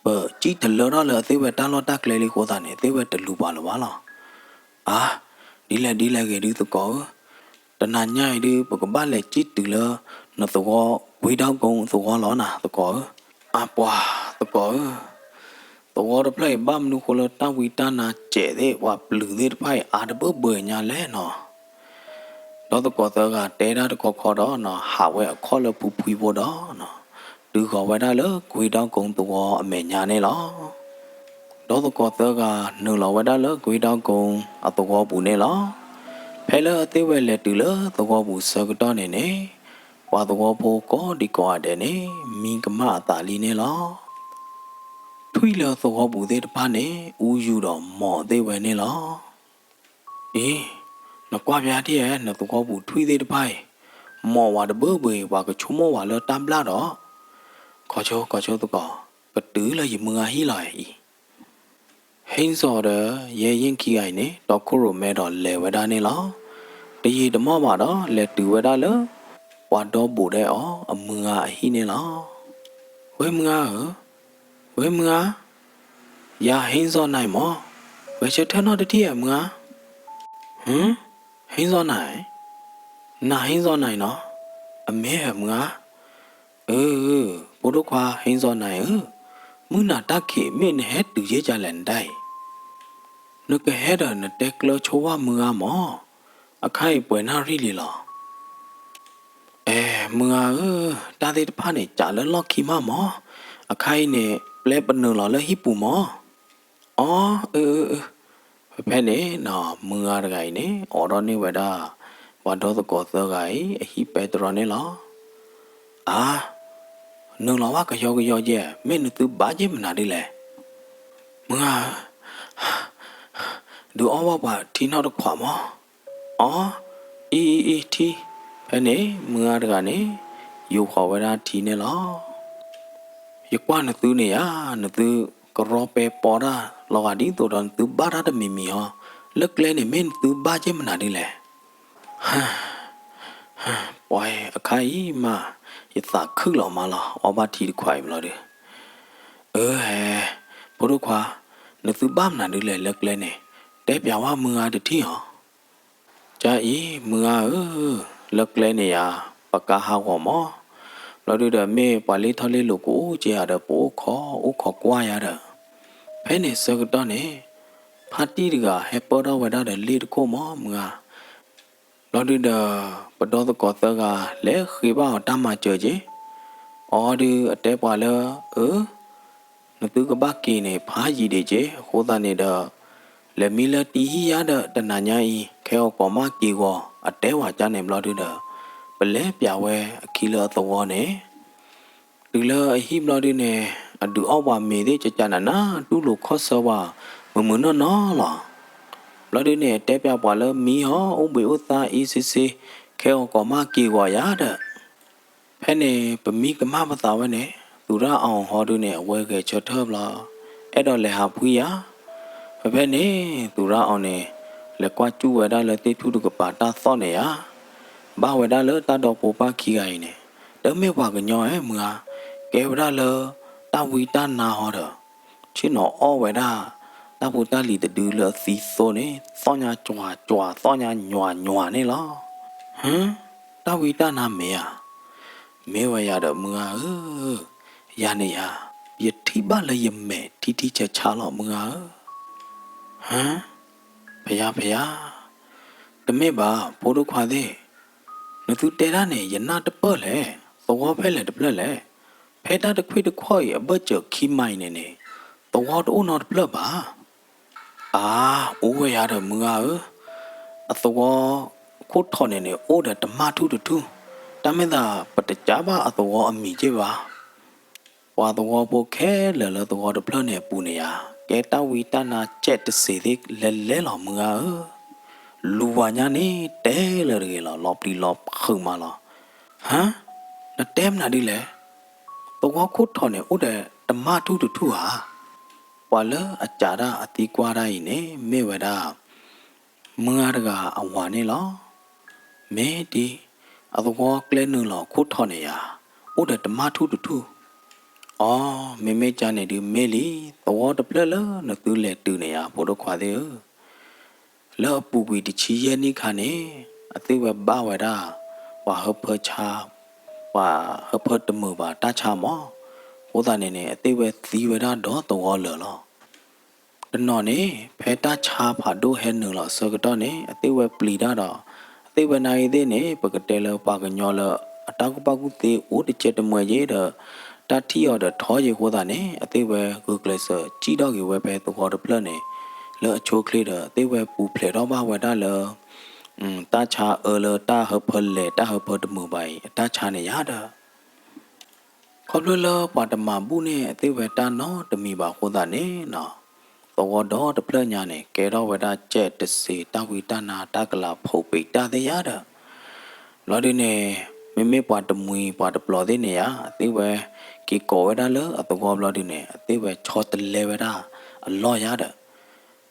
ပစံၣ်ထလၢထီၣ်လၢအသ့ၣ်ဝဲတၢ်လီၢ်တၢ်ကျဲလံအဃိသတးန့ၣ် သ့ၣ်ဝဲတလူၤပှၤလၢၤဘၣ်လီၤ. အါ, ဒ်လဲၣ်ဒ်လဲၣ်ဂ့ၤဒုးသကိးဧၢ, တနၤညါအံၤဒုး ပကဘၣ်လဲၤစံၣ်တုၤလၢ နသဝီ ကွ့ဒီကုန်း သဝီလီၤနၤသကိးဧၢ. အါပှၤသကိးဧၢ, သဝီတဖျၢၣ်အံၤ ဘၣ်မနုၤဃိလၢတၢ်ဝံတၢ်နါကဲးသ့ၣ် ပှၤပျုၤသ့ၣ်တဖၣ်အံၤ အါတဘၢဘၢညါလဲၣ်နီၤ. ဒီးသကိးသၢဂၤတဲဒၣ်တခီခီဒီးနီၤ ဟးဝဲအခီၣ်လၢဖုဖှံဖိဒီးနီၤ, တုၤဃီၤဝဲဒၣ်လၢ ကွ့ဒီကုန်း သဝီအမဲာ်ညါန့ၣ်လီၤ. ဒီးသကိးသၢဂၤနုာ်လီၤဝဲဒၣ်လၢ ကွ့ဒီကုန်း အသဝီပူၤန့ၣ်လီၤ. ဖဲလၢအသ့ၣ်ဝဲလဲၤတုၤလၢသဝီပူၤဆၢကတီၢ်န့ၣ်န့ၣ်, ပှၤသဝီဖိကိးဒံကိးဂၤဒဲးန့ၣ် မံကမၣ်အသးလံန့ၣ်လီၤ. ထွံၣ်လၢသဝီပူၤသ့ၣ်တဖၣ်န့ၣ် အူယူၤဒီးမိာ်သ့ၣ်ဝဲန့ၣ်လီၤ. အံၤ, နကွၢ်ပျါထံၣ်ဧါ နသဝီပူၤထွံၣ်သ့ၣ်တဖၣ်အံၤ, မိာ်ဝဲတဘၢဘၢအံၤ ပှၤကဆိကမိၣ်ဝဲလၢတၢ်ဘျၣ်ဒီး, ခီဆိ ခီဆိသကိး, ကတုၤလၢယမုၢ်ဂၤဟံၣ်လီၤအံၤ. ဟ့ၣ်စီၤဒီး ယဲယ့ၣ်ခံဂၤအံၤန့ၣ် တီခိၣ်ရိၣ်မဲဒီးလဲၤဝဲဒၣ်န့ၣ်လီၤ. တယံာ်တမီၢ်ဘၣ်ဒီး လဲၤတုၤဝဲဒၣ်လၢ ပှၤဒီဘူးဒဲးအီၤအမုၢ်ဂၤအဟံၣ်န့ၣ်လီၤ. ဝဲမုၢ်ဂၤဧၢ, ဝဲမုၢ်ဂၤ, ယၤဟ့ၣ်စီၤနၤမၢ်, ဝဲဆၢထၢၣ်နီၣ်တထံၣ်ဧါမုၢ်ဂၤ. ဟၢ, ဟ့ၣ်စီၤနၤ, နၤဟ့ၣ်စီၤနၤနီၤ, အမ့ၢ်ဧါမုၢ်ဂၤ. အၢ, ဖိဒိၣ်ခွါဟ့ၣ်စီၤနၤဧၢ, မုၢ်နၤတၢ်ခံးမ့ၢ်နဟဲတုၤယဲၢ်ကလဲၣ်နတၢ်အံၤ, နကဟဲဒီးနတဲကျၢၤဆိဝဲမုၢ်ဂၤမၢ်, အခါအံၤပှဲၤနၣ်ရံၣ်လံလီၤ. အဲ, မုၢ်ဂၤဧၢ, တၢ်သ့ၣ်တဖၣ်န့ၣ် ကးလၢလီၢ်ခံမးမၢ်, အခါအံၤန့ၣ် ပျဲပနုာ်လီၤလၢဟံၣ်ပူၤမၢ်. အီ, အၢ, အၢ, အၢ, ဖဲဖဲန့ၣ်နီၤ မုၢ်ဂၤတဂၤအံၤန့ၣ် အိးထီၣ်န့ၢ်ဝဲဒၣ် ပှၤဒီသကိးသၢဂၤအံၤ အဟံၣ်ပဲတြီန့ၣ်လီၤ. အါ, နုာ်လီၤဝဲကယီကယီယဲၢ်, မ့ၢ်နသုဘါယဲၢ်မနုၤဒ်လဲၣ်. မုၢ်ဂၤဧၢ, ဒုးအီၣ်ဘၣ်ပှၤထံနီတခွးမၢ်. အီ, အံၤ, အံၤ, အံၤ, ထံ, ဖဲန့ၣ် မုၢ်ဂၤတဂၤန့ၣ် ယူာ်ဃီၤဝဲဒၣ်ထံန့ၣ်လီၤ. ယကွၢ်နသုန့ၣ်ယါ, နသုကရီပဲပီတၢ်လီၤဂာ်ဒ်သိးဒီးနသုဘၣ်တၢ်တမံၤမံၤဟီ, လၢကျဲန့ၣ်မ့ၢ်နသုဘၣ်က့ၢ်မနုၤဒ်လဲၣ်. ပှၤအခါအံၤမး, ယသးခုၣ်လီၤမးလီၤ, အီၣ်ဘၣ်ထံတခွးအံၤဘျီဒီး. အၢဟဲ, ဖိဒိၣ်ခွါ, နသုဘၣ်မနုၤဒ်လဲၣ်လၢကျဲန့ၣ်, တဲပျးဝဲမုၢ်ဂၤတထံၣ်အီၤ. ကါအံၤ မုၢ်ဂၤဧၢ, လၢကျဲန့ၣ်ယါ, ပကါဟးဂီၤမၢ်. ဘျီဒုဒီးမ့ၢ်ပှၤလ့ထီၣ်လ့လိၤကအိၣ်က့ၤယၤဒီး ပအိၣ်ခိးအိၣ်ခိးကွၢ်ယၤဒီး, ဖဲန့ၣ်ဆၢကတီၢ်န့ၣ်, ဖါတံၢ်တဂၤဟဲပၢၢ်ထီၣ်ဝဲဒၣ်ဒီးလ့ၣ်တခိၣ်မၢ်မုၢ်ဂၤ. ဘျီဒုဒီး ပဒီသကိးသၢဂၤ လဲၤဃ့ဘၣ်အီၤတၢ်မၤစၢၤက့ၤ, အီဒုအတဲပှၤလၢ, အၢ နသုကဘၣ်က့ၤန့ၣ် ဖးယံာ်ဒံးက့, အဃိသတးန့ၣ်ဒီး, လဲၤမံလၢတံၢ်ဟံၣ်ယါဒီးတနၤညါအံၤ ခဲအီၣ်ကီးမးက့ၤဂီၤ အတဲဝဲကါန့ၣ်ဘျီဒုဒီး, ပလဲၤပျးဝဲအခံလၢအသဝီန့ၣ်, တုၤလၢအဟံၣ်ဘျီဒုန့ၣ်, အဒုးအီၣ်ပှၤမ့ၤသ့ၣ်ကကနန တူၢ်လိာ်ခီၣ်ဆၢဝဲ မုာ်မုာ်နီၢ်နီၢ်လီၤ. ဘျီဒုန့ၣ် တဲပျးပှၤလၢမံဟီ အိၣ်ဘှံးအိၣ်သါအံၤစ့စ့, ခဲအီၣ်ကီးမးက့ၤဂီၤယါဒီး ဖဲန့ၣ် ပမံကမၣ်ပသးဝဲန့ၣ်, သူရအောင်ဟီဒုန့ၣ် အဝဲဂဲၤဆၢထၢၣ်ဘျီ, အဲၣ်ဒိးလဲၤဟးဖှံယါ. ဖဲဖဲန့ၣ် သူရအောင်န့ၣ် လဲၤကွၢ်စူၣ်ဝဲဒၣ်လၢသ့ၣ်ထူၣ်တကပၤတၢ်သီၣ်န့ၣ်ယါ, ဘၣ်ဝဲဒၣ်လၢတၢ်ဒီဖိပၢ်ခံဂၤအံၤန့ၣ်, တမ့ၢ်ပှၤကညီဧဲမုၢ်ဧါ, ကဲဝဲဒၣ်လၢ တၢ်ဝံတၢ်နါဟီဒီး ဆ့ၣ်နီၤအီၣ်ဝဲဒၣ် တၢ်ဖိတၢ်လံၤတဒုလၢအသံသိန့ၣ် သီၣ်ညါကွၢ်ကွၢ် သီၣ်ညါညွၤညွၤန့ၣ်လီၤ. ဟၢ, တၢ်ဝံတၢ်နါမ့ၢ်ဧါ. မ့ၢ်ဝဲယၤဒီးမုၢ်ဂၤဧၢ, ယၤန့ၣ်ယါ, ယထံၣ်ဘၣ်လၢယမဲာ်ထံထံဆးဆးလီၤမုၢ်ဂၤဧၢ. ဟၢ, ဖယါဖယါ, တ တမ့ၢ်ဘၣ် ဖိဒိၣ်ခွါသ့ၣ်, နသုတဲတၢ်န့ၣ် ယနၢ်တပၢၢ်လဲၣ်, သဝီဖဲလဲၣ်တဖျၢၣ်လဲၣ်. ဖဲတၢ်တခွံၣ်တခီၣ်အံၤ အဘၢၣ်စၢၤခံမံၤအံၤန့ၣ်န့ၣ် သဝီတအိၣ်နီတဖျၢၣ်ဘၣ်. အါ, အိၣ်ဝဲယၤဒီးမုၢ်ဂၤဧၢ, အသဝီခိၣ်ထီၣ်န့ၣ်န့ၣ် အိၣ်ဒီးတမၢ်ထူၣ်တထူၣ်, တၢ်မ့ၢ်သး ပတကးဘၣ်အသဝီအမံၤက့ၢ်ဘၣ်. ပှၤသဝီဖိခဲလၢာ်လၢသဝီတဖျၢၣ်န့ၣ်အပူၤန့ၣ်ယၤ, ကဲတၢ်ဝံတၢ်နါကဲးတစ့ၤသ့ၣ်လဲၤလဲၤလီၤမုၢ်ဂၤဧၢ. လူၤဝၤညါန့ၣ် တဲလၢတဂ့ၤလီၤ, လီၤပျံၤလီၤဖုးမးလီၤ. ဟါ, နတဲမနုၤဒ်လဲၣ်. သဝီခိၣ်ထီၣ်န့ၣ် အိၣ်ဒီးတမၢ်ထူၣ်တထူၣ်ဧါ. ပှၤလၢအကးတၢ်အသံကွၢ်တၢ်အံၤန့ၣ် မ့ၢ်ဝဲဒၣ် မုၢ်ဂၤတဂၤအဝၤန့ၣ်လီၤ. မ့ၢ်ဒ်, အသဝီကျဲနုာ်လီၤခိၣ်ထီၣ်န့ၣ်ယၤ, အိၣ်ဒီးတမၢ်ထူၣ်တထူၣ်. အီ, မ့မ့ၢ်ကန့ၣ်ဒုးမ့ၢ်လံ, သဝီတဖျၢၣ်လၢနသုလဲၤတုၤန့ၣ်ယၤ ဖိဒိၣ်ခွါသ့ၣ်ဧၢ, လၢအပူၤကွံာ်တဆံယဲၢ်နံၣ်ခါန့ၣ် အသ့ၣ်ဝဲဘၣ်ဝဲဒၣ် ပှၤဟၢဖၢဆါ, ပှၤဟၢဖၢတမုာ်ဘၣ်တၢ်ဆါမး. အဃိသတးန့ၣ်န့ၣ် အသ့ၣ်ဝဲသံဝဲဒၣ်ဒီးသဝီလၢာ်လီၤ. တနီၤန့ၣ် ဖဲတၢ်ဆါဖးဒိၣ်ဟဲနုာ်လီၤအဆၢကတီၢ်န့ၣ် အသ့ၣ်ဝဲပျံၤတၢ်ဒီး အသ့ၣ်ဝဲနၢ်ဂ့ၤသ့ၣ်န့ၣ် ပကတဲလၢပှၤကညီလၢအတၢ်ကူၣ်ဘၣ်ကူၣ်သ့အိၣ်တကဲတမှဲၤယ့ဒီး တၢ်ထံၣ်အီၤဒီးထီယ့အဃိသတးန့ၣ် အသ့ၣ်ဝဲဂုာ်ကျဲးစၢးစံၣ်ထီၣ်က့ၤဝဲဖဲသဝီတဖျၢၣ်န့ၣ် လၢအဆိအချ့ဒီး အသ့ၣ်ဝဲပူၤဖျဲးထီၣ်ဘၣ်ဝဲဒၣ်လၢ တၢ်ဆါအၢလၢတၢ်ဟၢဖၢလဲၤတၢ်ဟၢဖၢတမုာ်ဘၣ်အံၤ အတၢ်ဆါန့ၣ်ယၤဒီး ခီဖျိလၢပှၤတမၤဘူၣ်န့ၢ် အသ့ၣ်ဝဲတၢ်နီတမံၤဘၣ်အဃိသတးန့ၣ်နီၤ, သဝီဒီတဖျၢၣ်ညါန့ၣ် ကဲထီၣ်ဝဲဒၣ်ကဲးတစ့ၤ တၢ်ဝံတၢ်နါ တၢ်ကလၤဖိးပံးတၢ်သ့ၣ်ယါဒီး ဘျီဒုန့ၣ် မ့မ့ၢ်ပှၤတမှံၤပှၤတပျီၤသ့ၣ်န့ၣ်ဧါ အသ့ၣ်ဝဲက့ၤကိးဝဲဒၣ်လၢအသဝီဘျီဒုန့ၣ် အသ့ၣ်ဝဲဆီတလဲဝဲဒၣ်အလီၢ်ယါဒီး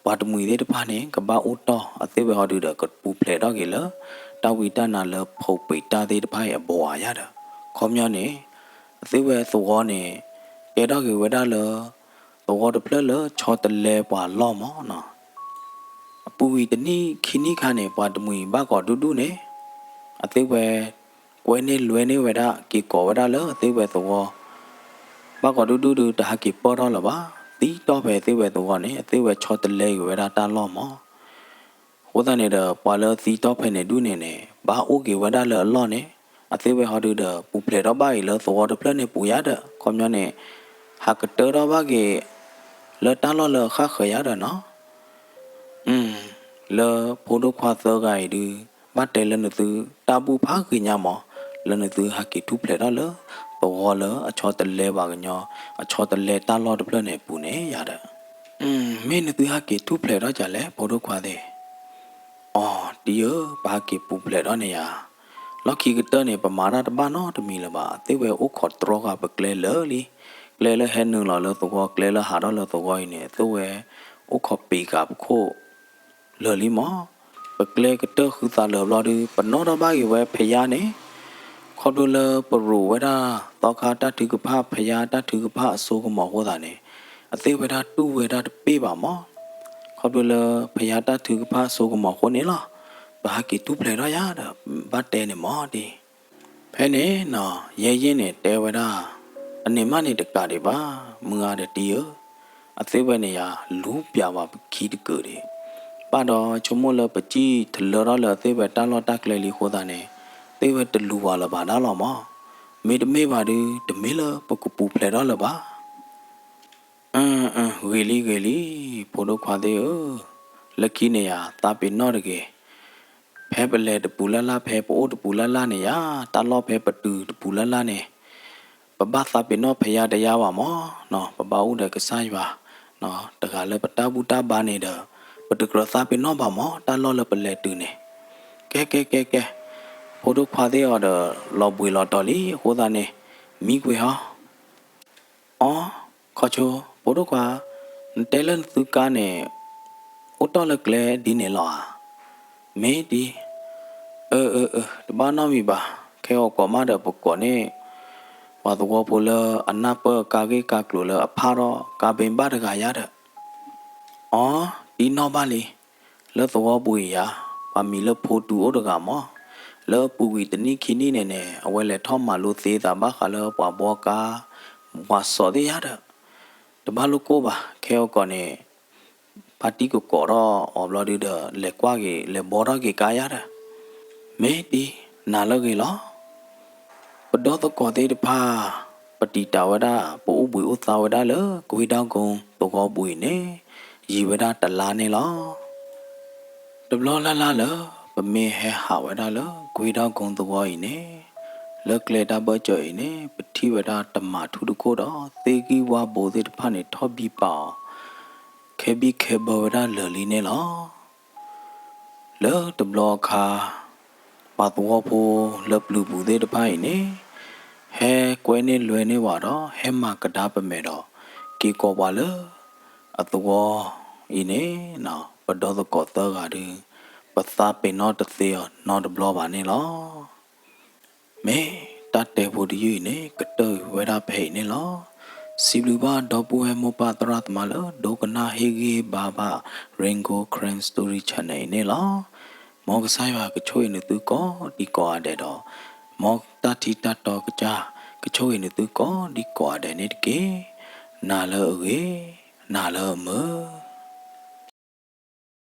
ပှၤတမှံၤသ့ၣ်တဖၣ်န့ၣ် ကဘၣ်အိၣ်တီၢ် အသ့ၣ်ဝဲဟီဒုဒီး ကပူၤဖျဲးထီၣ်က့ၤလၢ တၢ်ဝံတၢ်နါလၢဖိးပံးတၢ်သ့ၣ်တဖၣ်အံၤအဘိးဧါယါဒီး ခီပညီန့ၣ် အသ့ၣ်ဝဲသဝီန့ၣ် ကဲထီၣ်က့ၤဝဲဒၣ်လၢ သဝီတဖျၢၣ်လၢဆီတလဲပှၤလီၢ်မးနီၤ. အပူၤကွံာ်တနံၣ်ခံနံၣ်ခါန့ၣ် ပှၤတမှံၤဘၣ်ကိးဒူဒူန့ၣ် အသ့ၣ်ဝဲ ကွဲန့ၢ်လွဲန့ၢ်ဝဲဒၣ် က့ၤကိးဝဲဒၣ်လၢအသ့ၣ်ဝဲသဝီ ဘၣ်ကိးဒူဒူဒုး တဟးက့ၤပၢၢ်ထီၣ်လၢၤဘၣ်. သံတီၢ်ဖဲသ့ၣ်ဝဲသဝီန့ၣ် အသ့ၣ်ဝဲဆီတလဲက့ၤဝဲဒၣ်တၢ်လီၢ်မး. အဃိသတးန့ၣ်ဒီး ပှၤလၢသံတီၢ်ဖဲန့ၣ်ဒူၣ်န့ၣ်န့ၣ် ဘၣ်အိၣ်က့ၤဝဲဒၣ်လၢအလီၢ်န့ၣ် အသ့ၣ်ဝဲဟီဒုဒီး ပူၤဖျဲးထီၣ်ဘၣ်အံၤလၢသဝီတဖျၢၣ်န့ၣ်ပူၤယါဒီး ခီပညီန့ၣ် ဟးကတၢၢ်ထီၣ်ဘၣ်က့ၤ လၢတၢ်လီၢ်လၢအဃၣ်ဃၢၤယါဒီးနီၤ လၢဖိဒိၣ်ခွါသၢဂၤအံၤဒုး ဘၣ်တဲလၢနသုတၢ်ဘူၣ်ဖးဂ့ၤညါမး လၢနသုဟးက့ၤထူၣ်ဖျဲးထီၣ်လၢ သဝီလၢအဆီတလဲပှၤကညီ အဆီတလဲတၢ်လီၢ်တဖျၢၣ်န့ၣ်အပူၤန့ၣ်ယါဒီး မ့ၢ်နသုဟးက့ၤထူၣ်ဖျဲးထီၣ်ကလဲၣ် ဖိဒိၣ်ခွါသ့ၣ်. အီ, တံၢ်ဧၢ, ပဟးက့ၤပူၤဖျဲးထီၣ်န့ၣ်ယါ. လီၢ်ခံကတၢၢ်န့ၣ် ပမၤတၢ်တဘၣ်နီတမံၤလၢၤဘၣ်. သ့ၣ်ဝဲအိၣ်ခိးတြီဃာ်ပကျဲလၢာ်လံ. ကျဲလၢဟဲနုာ်လီၤလၢသဝီ ကျဲလၢဟးထီၣ်လၢသဝီအံၤန့ၣ် သ့ၣ်ဝဲအိၣ်ခိးပံးဃာ်ပခိၣ် လၢာ်လံမး. ပကျဲကတၢၢ်ဃုသးလၢာ်ဘျီဒုး ပနီၣ်ထီၣ်ဘၣ်က့ၤဝဲဖယါန့ၣ် ခီဖျိလၢပရိးဝဲဒၣ် သီခါတၢ်ထုကဖၣ် ဖယါတၢ်ထုကဖၣ်အစိကမီၤအဃိသတးန့ၣ် အသ့ၣ်ဝဲဒၣ်တူၢ်ဝဲဒၣ်တပ့ၢ်ဘၣ်မး. ခီဖျိလၢဖယါတၢ်ထုကဖၣ်အစိကမီၤအဃိန့ၣ်လီၤ. ပဟးက့ၤထူၣ်ဖျဲးထီၣ်ယါဒီး ဘၣ်တဲန့ၣ်မးဒ် ဖဲန့ၣ်နီၤ ယဲယ့ၢ်န့ၣ်တဲဝဲဒၣ် အန့ၣ်မးန့ၣ်တကးဒံးဘၣ် မုၢ်ဂၤဒီးတံၢ်ဧၢ, အသ့ၣ်ဝဲန့ၣ်ယါ လူၤပျးဝဲပခံတကုာ်ဒံး, ဘၣ်ဒီးဆိကမိၣ်လၢပစံၣ်ထလၢထီၣ်လၢအသ့ၣ်ဝဲတၢ်လီၢ်တၢ်ကျဲလံအဃိသတးန့ၣ် သ့ၣ်ဝဲတလူၤဝဲလၢၤဘၣ်ဒၣ်လီၤမး, မ့တမ့ၢ်ဘၣ်ဒုး တမ့ၢ်လၢပကပူၤဖျဲးထီၣ်လၢၤဘၣ်. ဂ့ၤလံဂ့ၤလံ, ဖိဒိၣ်ခွါသ့ၣ်ဧၢ, လၢခံန့ၣ်ယါ သးပ့ၤနီၣ်တဂ့ၤ. ဖဲပလဲၤတပူၤလၢ်လၢ် ဖဲပအိၣ်တပူၤလၢ်လၢ်န့ၣ်ယါ, တၢ်လီၢ်ဖဲပတုၤတပူၤလၢ်လၢ်န့ၣ်, ပဘၣ်သးပ့ၤနီၣ်ဖယါတယါဘၣ်မး, ပဘၣ်အိၣ်ဒီးကစၢ်ယွၤ, တဂၤလၢပတၢ်ဘူၣ်တၢ်ဘါန့ၣ်ဒီး, ပတကြၢးသးပ့ၤနီၣ်ဘၣ်မး တၢ်လီၢ်လၢပလဲၤတုၤန့ၣ်. ကဲကဲကဲကဲ, ဖိဒိၣ်ခွါသ့ၣ်အီၤဒီး လီၤဘှံးလီၤတီၤလံအဃိသတးန့ၣ်, မံကွံာ်ဟီ အီ, ခီဆိ, ဖိဒိၣ်ခွါ, နတဲလၢနသုကါန့ၣ် အိၣ်တီၢ်လၢကျဲဒ်န့ၣ်လီၤဧါ. မ့ၢ်ဒ်, အၢအၢအၢ တဘၣ်နီတမံၤဘၣ်, ခဲဂီၤကိးမးဒီးပကိးန့ၢ် ပှၤသဝီဖိလၢအနၢ်ပၢၢ်ကါဂ့ၢ်ကါကျိၤလၢအဖးထီၣ် ကါဘ့ဘၣ်တဂၤယါဒီး အီ, တံၢ်နီၣ်ဘၣ်လံ, လၢသဝီပူၤအံၤယါ, ပှၤမံၤလၢဖိတူအိၣ်တဂၤမး, လၢအပူၤကွံာ်တနံၣ်ခံနံၣ်န့ၣ်န့ၣ် အဝဲလဲၤထီၣ်မၤလိသ့သးဘၣ်ဃးလၢပှၤဘှီကါ, ပှၤစီၤသ့ၣ်ယါဒီး, တဘၣ်လိၣ်ကိၢ်ဘၣ်, ခဲဂီၤကိးန့ၣ် ဖါတံၢ်ကကိးထီၣ်အီၤဘျီဒုဒီး လဲၤကွၢ်က့ၤ လဲၤဘှီထီၣ်က့ၤကါယါဒီး မ့ၢ်တံၢ် နၤလၢဂ့ၤလီၤ. ပဒီသကိးသ့ၣ်တဖၣ် ပတံာ်တာ်ဝဲဒၣ် ပအိၣ်ဘှံးအိၣ်သါဝဲဒၣ်လၢ ကွ့ၢ်ဒီကုန်းသဝီပူၤအံၤန့ၣ် ယံာ်ဝဲဒၣ်တလါန့ၣ်လီၤ. တဘျီလၢ်လၢ်လၢ ပမ့ၢ်ဟဲဟးဝဲဒၣ်လၢ ကွ့ၢ်ဒီကုန်းသဝီအံၤန့ၣ် လၢကျဲတၢ်ဘၢၣ်စၢၤအံၤန့ၣ် ပထံၣ်ဝဲဒၣ်တမၤထူတခိၣ်ဒီး သ့ၣ်ဂံၢ်ဝါဘိသ့ၣ်တဖၣ်န့ၣ် ထီၣ်ဘံပာ်အီၤ ခဲဘံခဲဘၢဝဲဒၣ်လၢာ်လံန့ၣ်လီၤ. လၢတဘျီအခါ ပှၤသဝီဖိလၢပျုၤပူၤသ့ၣ်တဖၣ်အံၤန့ၣ် ဟဲကွဲန့ၢ်လွဲန့ၢ်ဝဲဒီး ဟဲမၤကဒါပမဲာ်ဒီး က့ၤကိးပှၤလၢအသဝီအံၤန့ၣ် ပဒီသကိးသၢဂၤဒု ပသးပ့ၤနီၣ်တသ့အီၤနီတဘျီဘၣ်န့ၣ်လီၤ. မ့ၢ်တၢ်တဲဖိတယုၢ်အံၤန့ၣ် ကတၢၢ်ဝဲဒၣ်ဖဲအံၤန့ၣ်လီၤ. စံးဘျုးဘၣ်ဒီပုၢ်ဝဲၢ်မိၢ်ပၢ်သရၣ်သမါလၢ ဒိကနၣ်ဟ့ၣ်ဂံၢ်ဟ့ၣ်ဘါဘၣ် Rain Gold Karen Story Channel အံၤန့ၣ်လီၤ. မ်ကစၢ်ယွၤကဆိၣ်ဂ့ၤနသုကိးဒံကိးဂၤဒဲးဒီး မ်တၢ်ထံတၢ်တီကစၢ် ကဆိၣ်ဂ့ၤနသုကိးဒံကိးဂၤဒဲးန့ၣ်တက့ၢ်. နၤလၢအဂ့ၤ, နၤလၢအမုာ်.